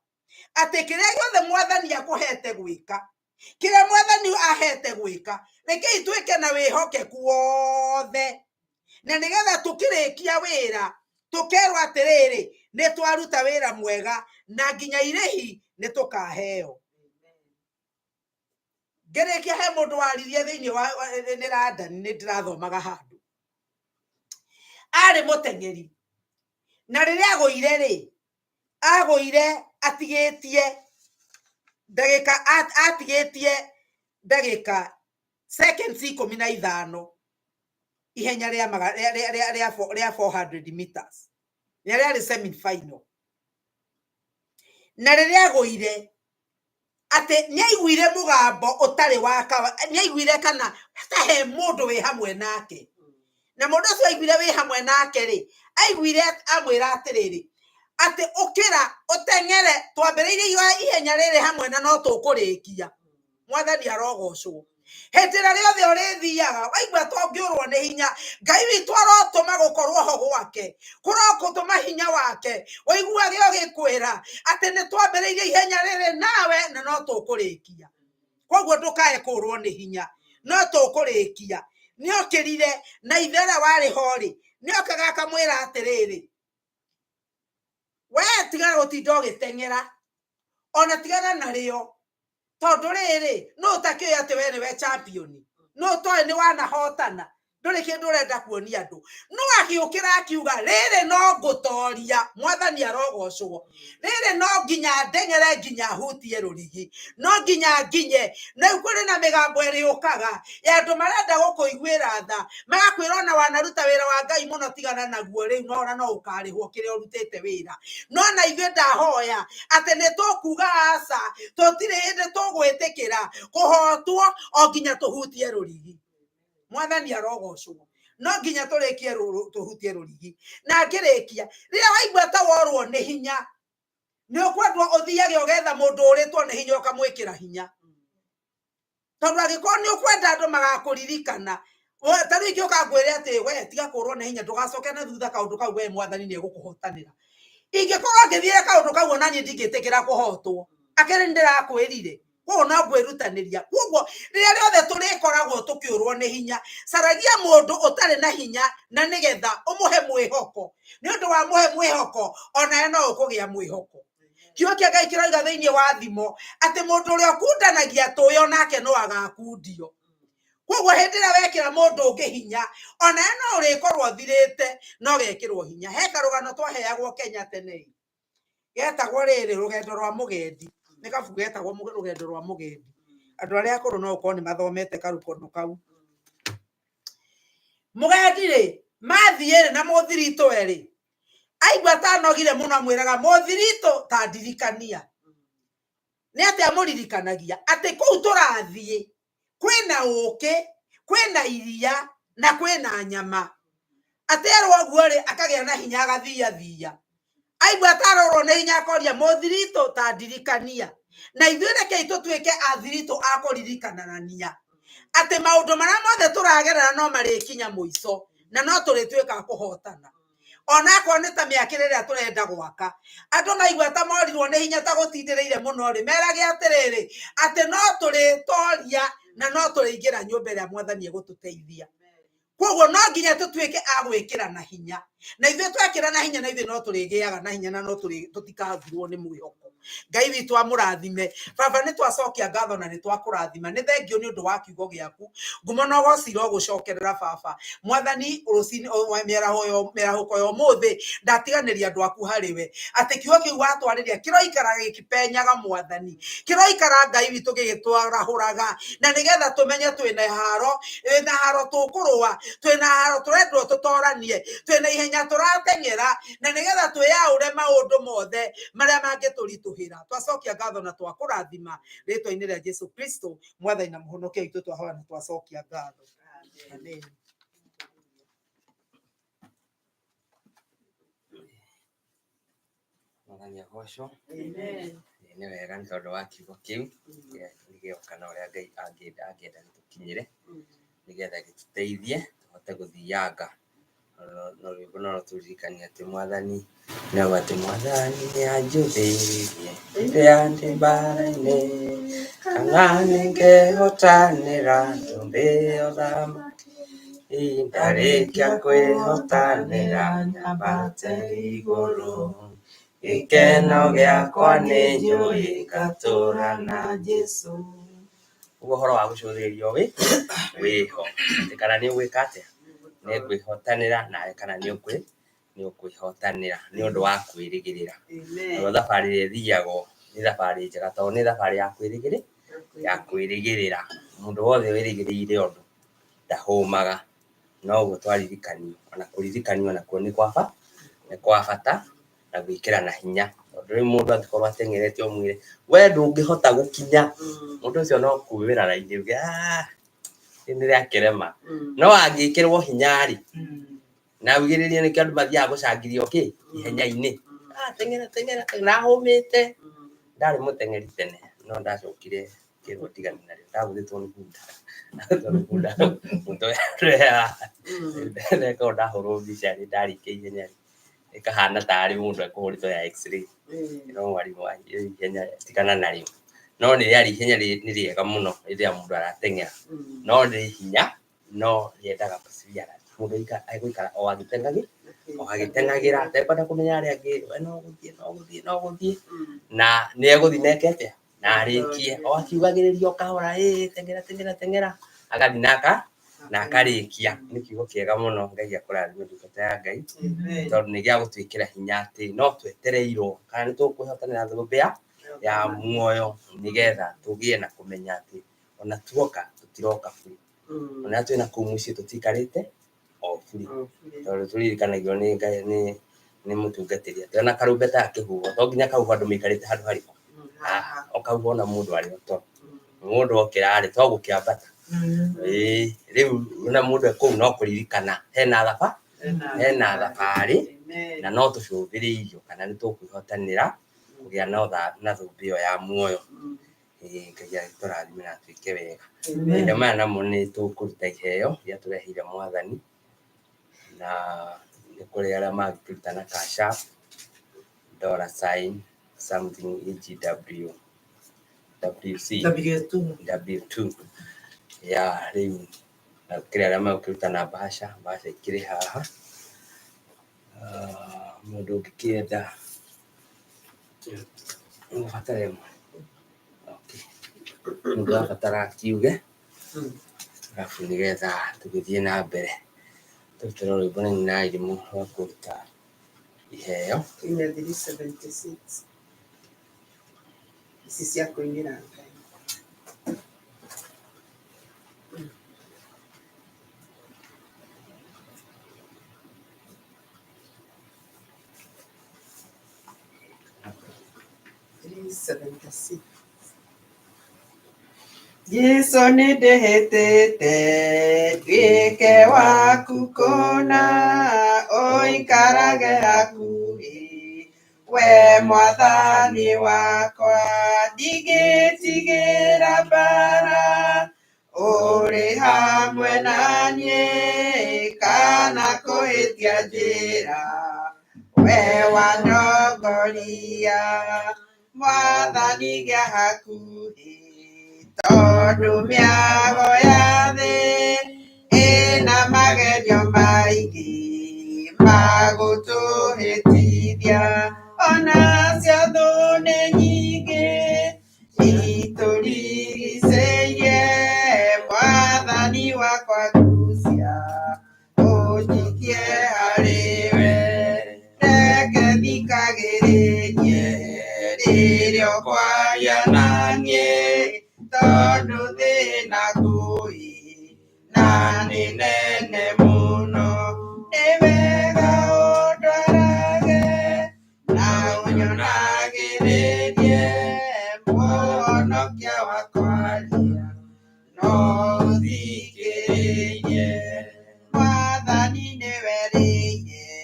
atĩ kĩrĩa gĩothe mwathani akũhete gwĩka, kĩrĩa mwathani ahete gwĩka, rekei twĩke na wĩhokeku wothe, na nĩgetha tũkĩrĩkia wĩra tũkerwo atĩrĩrĩ, nĩ twaruta wĩra mwega, na nginya irĩhi nĩ tũkaheo. Ngĩrĩkia, he mũndũ waririe thĩinĩ wa nĩ London, nĩ ndĩrathomaga handũ, arĩ mũteng'eri, na rĩrĩa agũire rĩ, agũire atigĩtie ndagĩka, atigĩtie ndagĩka seconds 15 ihenya rĩa rĩa 400 meters, na rĩarĩ semi final. Na rĩrĩa agũire, atĩ nĩ aiguire mũgambo ũtarĩ wa kawa, nĩ aiguire kana ta he mũndũ wĩ hamwe nake, na mũndũ ũcio aiguire wĩ hamwe nake rĩ, aiguire amwĩra atĩrĩrĩ, atĩ ũkĩra ũteng'ere, twambĩrĩirie ihenya rĩrĩ hamwe na no tũkũrĩkia. Mwathani arogocwo. Hĩndĩ ĩrĩa rĩothe ũrĩthiaga waigua tongĩũrwo nĩ hinya, Ngai witũ arotũma gũkorwo ho gwake, kũrokũtũma hinya wake ũiguage ũgĩkwĩra atĩ nĩ twambĩrĩirie ihenya rĩrĩ nawe na no tũkũrĩkia. Koguo ndũkae kũrwo nĩ hinya, no tũkũrĩkia. Nĩ okĩrire na ithe ũrĩa warĩ ho rĩ, nĩ okaga akamwĩra atĩrĩrĩ, we tigana gũtinda ũgĩteng'era, ona tigana narĩo, tondũ rĩrĩ, nũ ũtakĩũĩ atĩ we nĩwe champion, nũ ũtoĩ nĩ wanahotana, ndũrĩ kĩndũ ũrenda kuonia andũ. No agĩũkĩra akiuga, rĩrĩ no ngũtoria, mwathani arogocwo, rĩrĩ no nginya ndeng'ere nginya hutie rũrigi, no nginya nginye. Na rĩu kũrĩ na mĩgambo ĩrĩũkaga ya andũ marenda gũkũiguĩra tha, magakwĩra ona wanaruta wĩra wa Ngai mũno, tigana naguo rĩu, no ona no ũkarĩhwo kĩrĩa ũrutĩte wĩra. No na ithuĩ ndahoya atĩ nĩ tũkuga aca, tũtirĩ hĩndĩ tũgwĩtĩkĩra kũhotwo o nginya tũhutie rũrigi. Mwathani arogocwo. No nginya tũrĩkie tũhutie rũrigi. Na ngĩrĩkia, rĩrĩa waigua ta worwo nĩ hinya, nĩ ũkwendwo ũthiage ũgetha mũndũ ũrĩtwo nĩ hinya ũkamwĩkĩra hinya, tondũ angĩkorwo nĩ ũkwenda andũ magakũririkana, ta rĩu ingĩũka ngwĩre atĩ we tiga kũrwo nĩ hinya, ndũgacoke na thutha, kaũndũ kau we mwathani nĩ egũkũhotanĩra. Ingĩkorwo ngĩthiĩra kaũndũ kau, ona niĩ ndingĩtĩkĩra kũhotwo, akĩrĩ nĩ ndĩrakwĩrire, koguo no ngwĩrutanĩria. Koguo rĩrĩa rĩothe tũrĩkoragwo tũkĩũrwo nĩ hinya, caragia mũndũ ũtarĩ na hinya, na nĩgetha ũmũhe mwĩhoko. Nĩ ũndũ wa mũhe mwĩhoko, onawe no ũkũgĩa mwĩhoko. Kiugo kĩa Ngai kĩroiga thĩinĩ wa Thimo atĩ mũndũ ũrĩa ũkundanagia tũĩ onake no agakundio. Koguo hĩndĩ ĩrĩa wekĩra mũndũ ũngĩ hinya, onawe no ũrĩkorwo ũthirĩte no ũgekĩrwo hinya. He karũgano twaheagwo Kenya tene getagwo rĩrĩ, Rũgendo rwa Mũgendi. Nĩ kabuku getagwo Rũgendo rwa Mũgendi. Andũ arĩa akũrũ no gũkorwo nĩ mathomete karũgano kau. Mũgendi rĩ, mathiĩ rĩ na mũthiritũ rĩ, Aigua tanogire mũno amwĩraga mũthiritũ ta ndirikania. Nĩ atĩ amũririkanagia atĩ kũu tũrathiĩ kwĩna ũkĩ, kwĩna iria na kwĩna nyama. Aterwo ũguo rĩ, akagĩa na hinya agathiathia. Aigua atarorwo nĩ hinya akoria mũthiritũ ta ndirikania. Na ithuĩ rekei tũtuĩke athiritũ a kũririkanania atĩ maũndũ marĩa mothe tũragerera no marĩkinya mũico na no tũrĩtuĩka a kũhotana. Onakorwo nĩ ta mĩakĩre ĩrĩa tũrenda gwaka, andũ maigua ta morirwo nĩ hinya ta gũtindĩrĩire mũno rĩ, merage atĩrĩrĩ atĩ no tũrĩtoria na no tũrĩingĩra nyũmba ĩrĩa mwathani egũtũteithia. Koguo no nginya tũtuĩke a gwĩkĩra na hinya, na ithuĩ twekĩra na hinya na ithuĩ no tũrĩgĩaga na hinya na no tũtikathirwo nĩ mwĩhoko. Ngai witũ amũrathime. Baba, nĩ twacokia ngatho na nĩ twakũrathima. Nĩ thengio nĩ ũndũ wa kiugo gĩaku. Ngumo na ũgoci irogũcokerera baba. Mwathani, rũcinĩ, mĩarahũko ya ũmũthĩ, ndatiganĩria andũ aku harĩ we. Atĩ kiugo kĩu watwarĩria kĩroikara gĩkĩpenyaga mwathani. Kĩroikara Ngai witũ gĩgĩtwarahũraga. Na nĩgetha tũmenye twĩna haro, twĩna haro tũkũrũa, twĩna haro tũrendwo tũtoranie, twĩna ihenya tũrateng'era, na nĩgetha twĩyaũre maũndũ mothe marĩa mangĩtũritũhĩra. Twacokia ngatho na twakũrathima rĩtwa-inĩ rĩa Jesu Kristo, mwathani na mũhonokia witũ, twahoya na twacokia ngatho. Amen. Mwathani agocwo. Nĩ wega nĩ tondũ wa kiugo kĩu nĩgĩoka na ũrĩa Ngai angĩenda angĩenda gĩtũkinyĩre nĩgetha gĩtũteithie tũhote gũthianga. No rwĩmbo no rũtũririkanie atĩ mwathani nĩ auga atĩ mwathani nĩ anjũthĩrĩirie rĩrĩa ndĩ mbara-inĩ kana nĩngehotanĩra thũmbĩ ya ũthamaki ndarĩkia kwĩhotanĩra nyambate igũrũ gĩkeno gĩakwa nĩ njũĩ ngatũũra na Jesũ. Ũguo ũhoro wa gũcũthĩrĩrio wĩ wĩho atĩ kana nĩ ũgwĩka atĩa, nĩ ngwĩhotanĩra nawe kana nĩ ũkwĩhotanĩra nĩ ũndũ wa kwĩrĩgĩrĩra. Naguo thabarĩ ĩrĩa ĩthiagwo nĩ thabarĩ njega tondũ nĩ thabarĩ ya ya kwĩrĩgĩrĩra. Mũndũ wothe wĩrĩgĩrĩire ũndũ ndahũmaga. Noguo twaririkanio, ona kũririkanio nakuo nĩ kwa bata na gwĩkĩra na hinya. Tondũ rĩu mũndũ angĩkorwo ateng'erete ũmwĩre we ndũngĩhota gũkinya, mũndũ ũcio no kumĩra raini uge nĩ rĩakĩrema. No angĩkĩrwo hinya rĩ, na augĩrĩrie nĩkĩo andũ mathiaga gũcangithio kĩ ihenya-inĩ, teng'era teng'era na hũmĩte. Ndarĩ mũteng'eri tene no ndacokire ngĩrwo ndigane narĩo, ndagũthĩtwo nĩ bunda. Tondũ bunda mũndũ ndahũrwo mbica rĩ, ndarĩkia ihenya rĩ, ĩkahana tarĩ mũndũ ekũhũrĩtwo ya x-ray. No mwarimũ wa ihenya tigana narĩo. No nĩ rĩarĩ ihenya nĩ rĩega mũno rĩrĩa mũndũ arateng'era. No nĩ hinya, no rĩendaga perseverance. Mũndũ egũikara o agĩteng'agĩra, atekwenda kũmenya arĩa angĩ, we no gũthiĩ, no gũthiĩ, no gũthiĩ. Na nĩ egũthiĩ na eke atĩa? Na arĩkie. O akiugagĩrĩria o kahora, teng'era, teng'era, teng'era, agathiĩ na akarĩkia. Nĩ kiugo kĩega mũno, Ngai akũrathime ndungata ya Ngai, tondũ nĩ gĩa gũtwĩkĩra hinya atĩ no twetereirwo kana nĩ tũkwĩhotanĩra thũmbĩ ya muoyo nĩgetha tũgĩe na kũmenya atĩ ona tuoka tũtiroka bure. Ona twĩna kũu mũciĩ tũtiikarĩte o bure. Tondũ tũririkanagio nĩ Ngai nĩ mũtungatĩri atĩ ona karumbeta gakĩhuhwo to nginya kahuhwo andũ maikarĩte handũ harĩkũ. O kahuhwo ona mũndũ arĩ o toro. Mũndũ okĩra rĩ to gũkĩambata. Rĩu ona mũndũ e kũu no kũririkana hena thabarĩ na no tũcũthĩrĩirio kana nĩ tũkwĩhotanĩra kũgĩa na thũmbĩ ĩyo ya muoyo. Ngai agĩtũrathime na atwĩke wega. Mahinda maya namo nĩ tũkũruta iheo iria tũreheire mwathani na nĩ kũrĩ arĩa mangĩkĩruta na Cash App, dollar sign something EGW WC W2. W2 ya rĩu na kũrĩ arĩa megũkĩruta na bahasha, bahasha ikĩrĩ haha. Mũndũ ũngĩkĩenda ũgũbatara ĩmwe. Okay. Mũndũ abatara akiuge arabu nĩgetha tũgĩthiĩ na mbere tũrutĩrwo rwĩmbo nĩ Nyina Irimũ rwa kũruta iheo. Kinya 376 ici cia kũinĩra Ngai. 76. Jesu nĩ ndĩhĩtĩte nduĩke waku kũna, ũikarage hakuhĩ we mwathani wakwa, ndingĩtigĩra mbara, ũrĩ hamwe na niĩ kana kũhĩtia njĩra, we wandongoria mwathani gĩa hakuhĩ, tondũ mĩago ya thĩ ĩna magerio maingĩ magũtũhĩtithia, ona cio thũ nĩ nyingĩ itũrigicĩirie, mwathani wakwa ngucia ũnjikie harĩ we, reke thikagĩrĩrie rĩrĩa ũkwaria na niĩ, tondũ thĩna ngũĩ na nĩ nene mũno, nĩ wega ũndwarage na ũnyonagĩrĩrie, mũhonokia wakwa aria no ũthikĩrĩrie, mwathani nĩwe rĩirie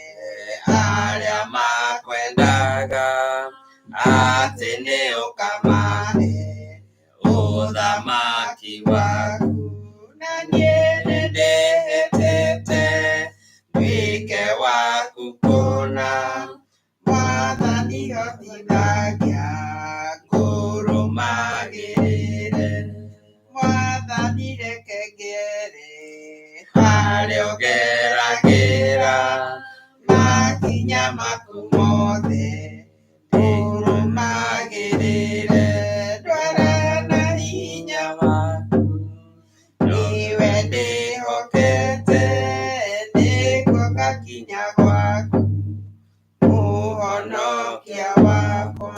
arĩa makwendaga, atĩ nĩ ũkamahe ũthamaki waku, na niĩ nĩndĩhĩtĩte nduĩke waku kũna, mwathani hotithagia ngũrũmagĩrĩre, mwathani reke ngere harĩa ũgeragĩra, makinya maku mothe ngũrũmagĩrĩre, ndwara na hinya waku nĩwe ndĩhokete, nĩguo ngakinya gwaku mũhonokia wakwa.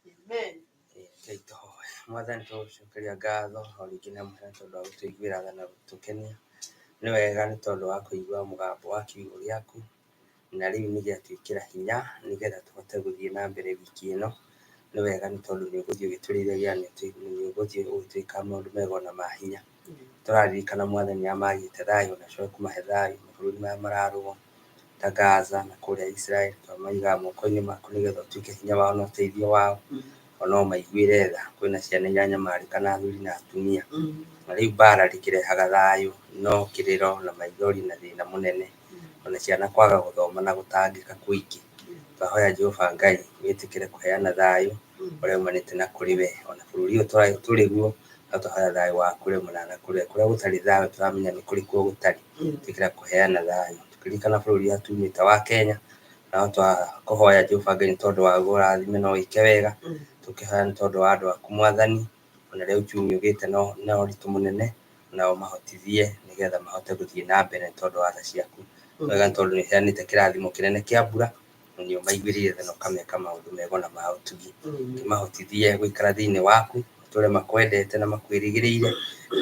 Amen. Rekei tũhoe. Mwathani tũgũcokeria ngatho o rĩngĩ na mũhera tondũ wa gũtũiguĩra tha na gũtũkenia. Nĩ wega nĩ tondũ wa kũigua mũgambo wa kiugo gĩaku, na rĩu nĩ gĩatwĩkĩra hinya nĩgetha tũhote gũthiĩ na mbere wiki ĩno. Nĩ wega nĩ tondũ nĩ ũgũthiĩ ũgĩtũrĩithagia na nĩ ũgũthiĩ ũgĩtwĩka maũndũ mega ona ma hinya. Tũraririkana Mwathani arĩa magĩte thayũ na ũcoke kũmahe thayũ mabũrũri maya mararũo ta Gaza na kũrĩa Israel, twamaigaga moko-inĩ maku nĩgetha ũtuĩke hinya wao na ũteithio wao, ona ũmaiguĩre tha. Kwĩna ciana iranyamarĩka na athuri na atumia, na rĩu mbara ndĩkĩrehaga thayũ no kĩrĩro na maithori na thĩna mũnene, ona ciana kwaga gũthoma na gũtangĩka kũingĩ. Twahoya Jehova Ngai wĩtĩkĩre kũheana thayũ ũrĩa umanĩte na kũrĩ we, ona bũrũri ũyũ tũrĩ guo no twahoya thayũ waku ũrĩa umanaga na kũrĩ we. Kũrĩa gũtarĩ thayũ tũramenya nĩ kũrĩ kuo gũtarĩ, ĩtĩkĩra kũheana thayũ. Tũkĩririkana bũrũri ũrĩa tumĩte wa Kenya, na twakũhoya Jehova Ngai nĩ tondũ waguo ũrathime na wĩke wega, tũkĩhoya nĩ tondũ wa andũ aku Mwathani, ona rĩa uchumi ũgĩte na ũritũ mũnene, na ũmahotithie nĩgetha mahote gũthiĩ na mbere nĩ tondũ wa tha ciaku. Wega nĩ tondũ nĩ ũheanĩte kĩrathimo kĩnene kĩa mbura, na nĩ ũmaiguĩrĩire tha na ũkameka maũndũ mega ona ma ũtugi. Kĩmahotithie gũikara thĩinĩ waku, matũũre makwendete na makwĩrĩgĩrĩire,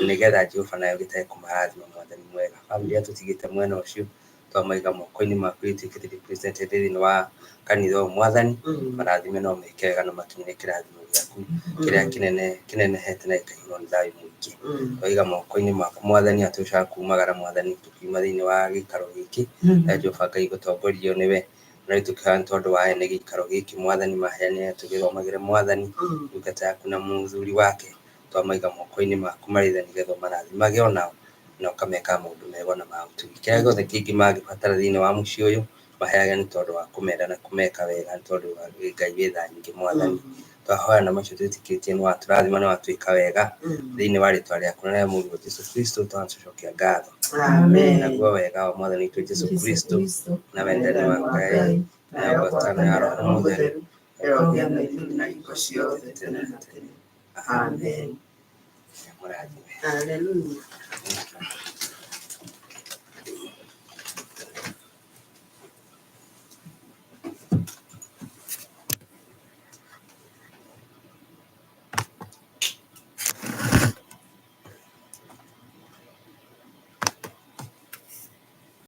nĩgetha Jehova nawe ũgĩtage kũmarathima Mwathani mwega. Bamĩrĩ ĩrĩa tũtigĩte mwena ũcio, twamaiga moko-inĩ maku ĩtuĩkĩte represented thĩinĩ wa kanitha ũyũ Mwathani, marathime na ũmeke wega na makinyĩre kĩrathimo gĩaku kĩrĩa kĩnene kĩnenehete na gĩkaihũrwo nĩ thayũ mũingĩ. Twaiga moko-inĩ maku Mwathani, atũcoka kumagara Mwathani tũkiuma thĩinĩ wa gĩikaro gĩkĩ, na Jehova Ngai gũtongorio nĩwe, na rĩu tũkĩhoya nĩ tondũ wa ene gĩikaro gĩkĩ Mwathani, maheanĩre tũgĩthomagĩre Mwathani, ndungata yaku na mũthuri wake, twamaiga moko-inĩ maku marĩ tha nĩgetha ũmarathimage onao na ũkameka maũndũ mega ona ma ũtugi. Kĩrĩa gĩothe kĩngĩ mangĩbatara thĩinĩ wa mũciĩ ũyũ, maheage nĩ tondũ wa kũmenda na kũmeka wega nĩ tondũ wa Ngai wĩ tha nyingĩ Mwathani. Twahoya na macio twĩtĩkĩtie nĩ watũrathima na watwĩka wega thĩinĩ wa rĩtwa rĩaku na rĩa Mũriũ Jesũ Kristo twanacokia ngatho. Amen. Naguo wega wa Mwathani witũ Jesũ Kristo na wendani wa Ngai na ngwatanĩro ya Roho Mũtheru ĩrogĩa na ithuĩ na hingo ciothe tene na tene. Amen. Mũrathime. Hallelujah. Thank you.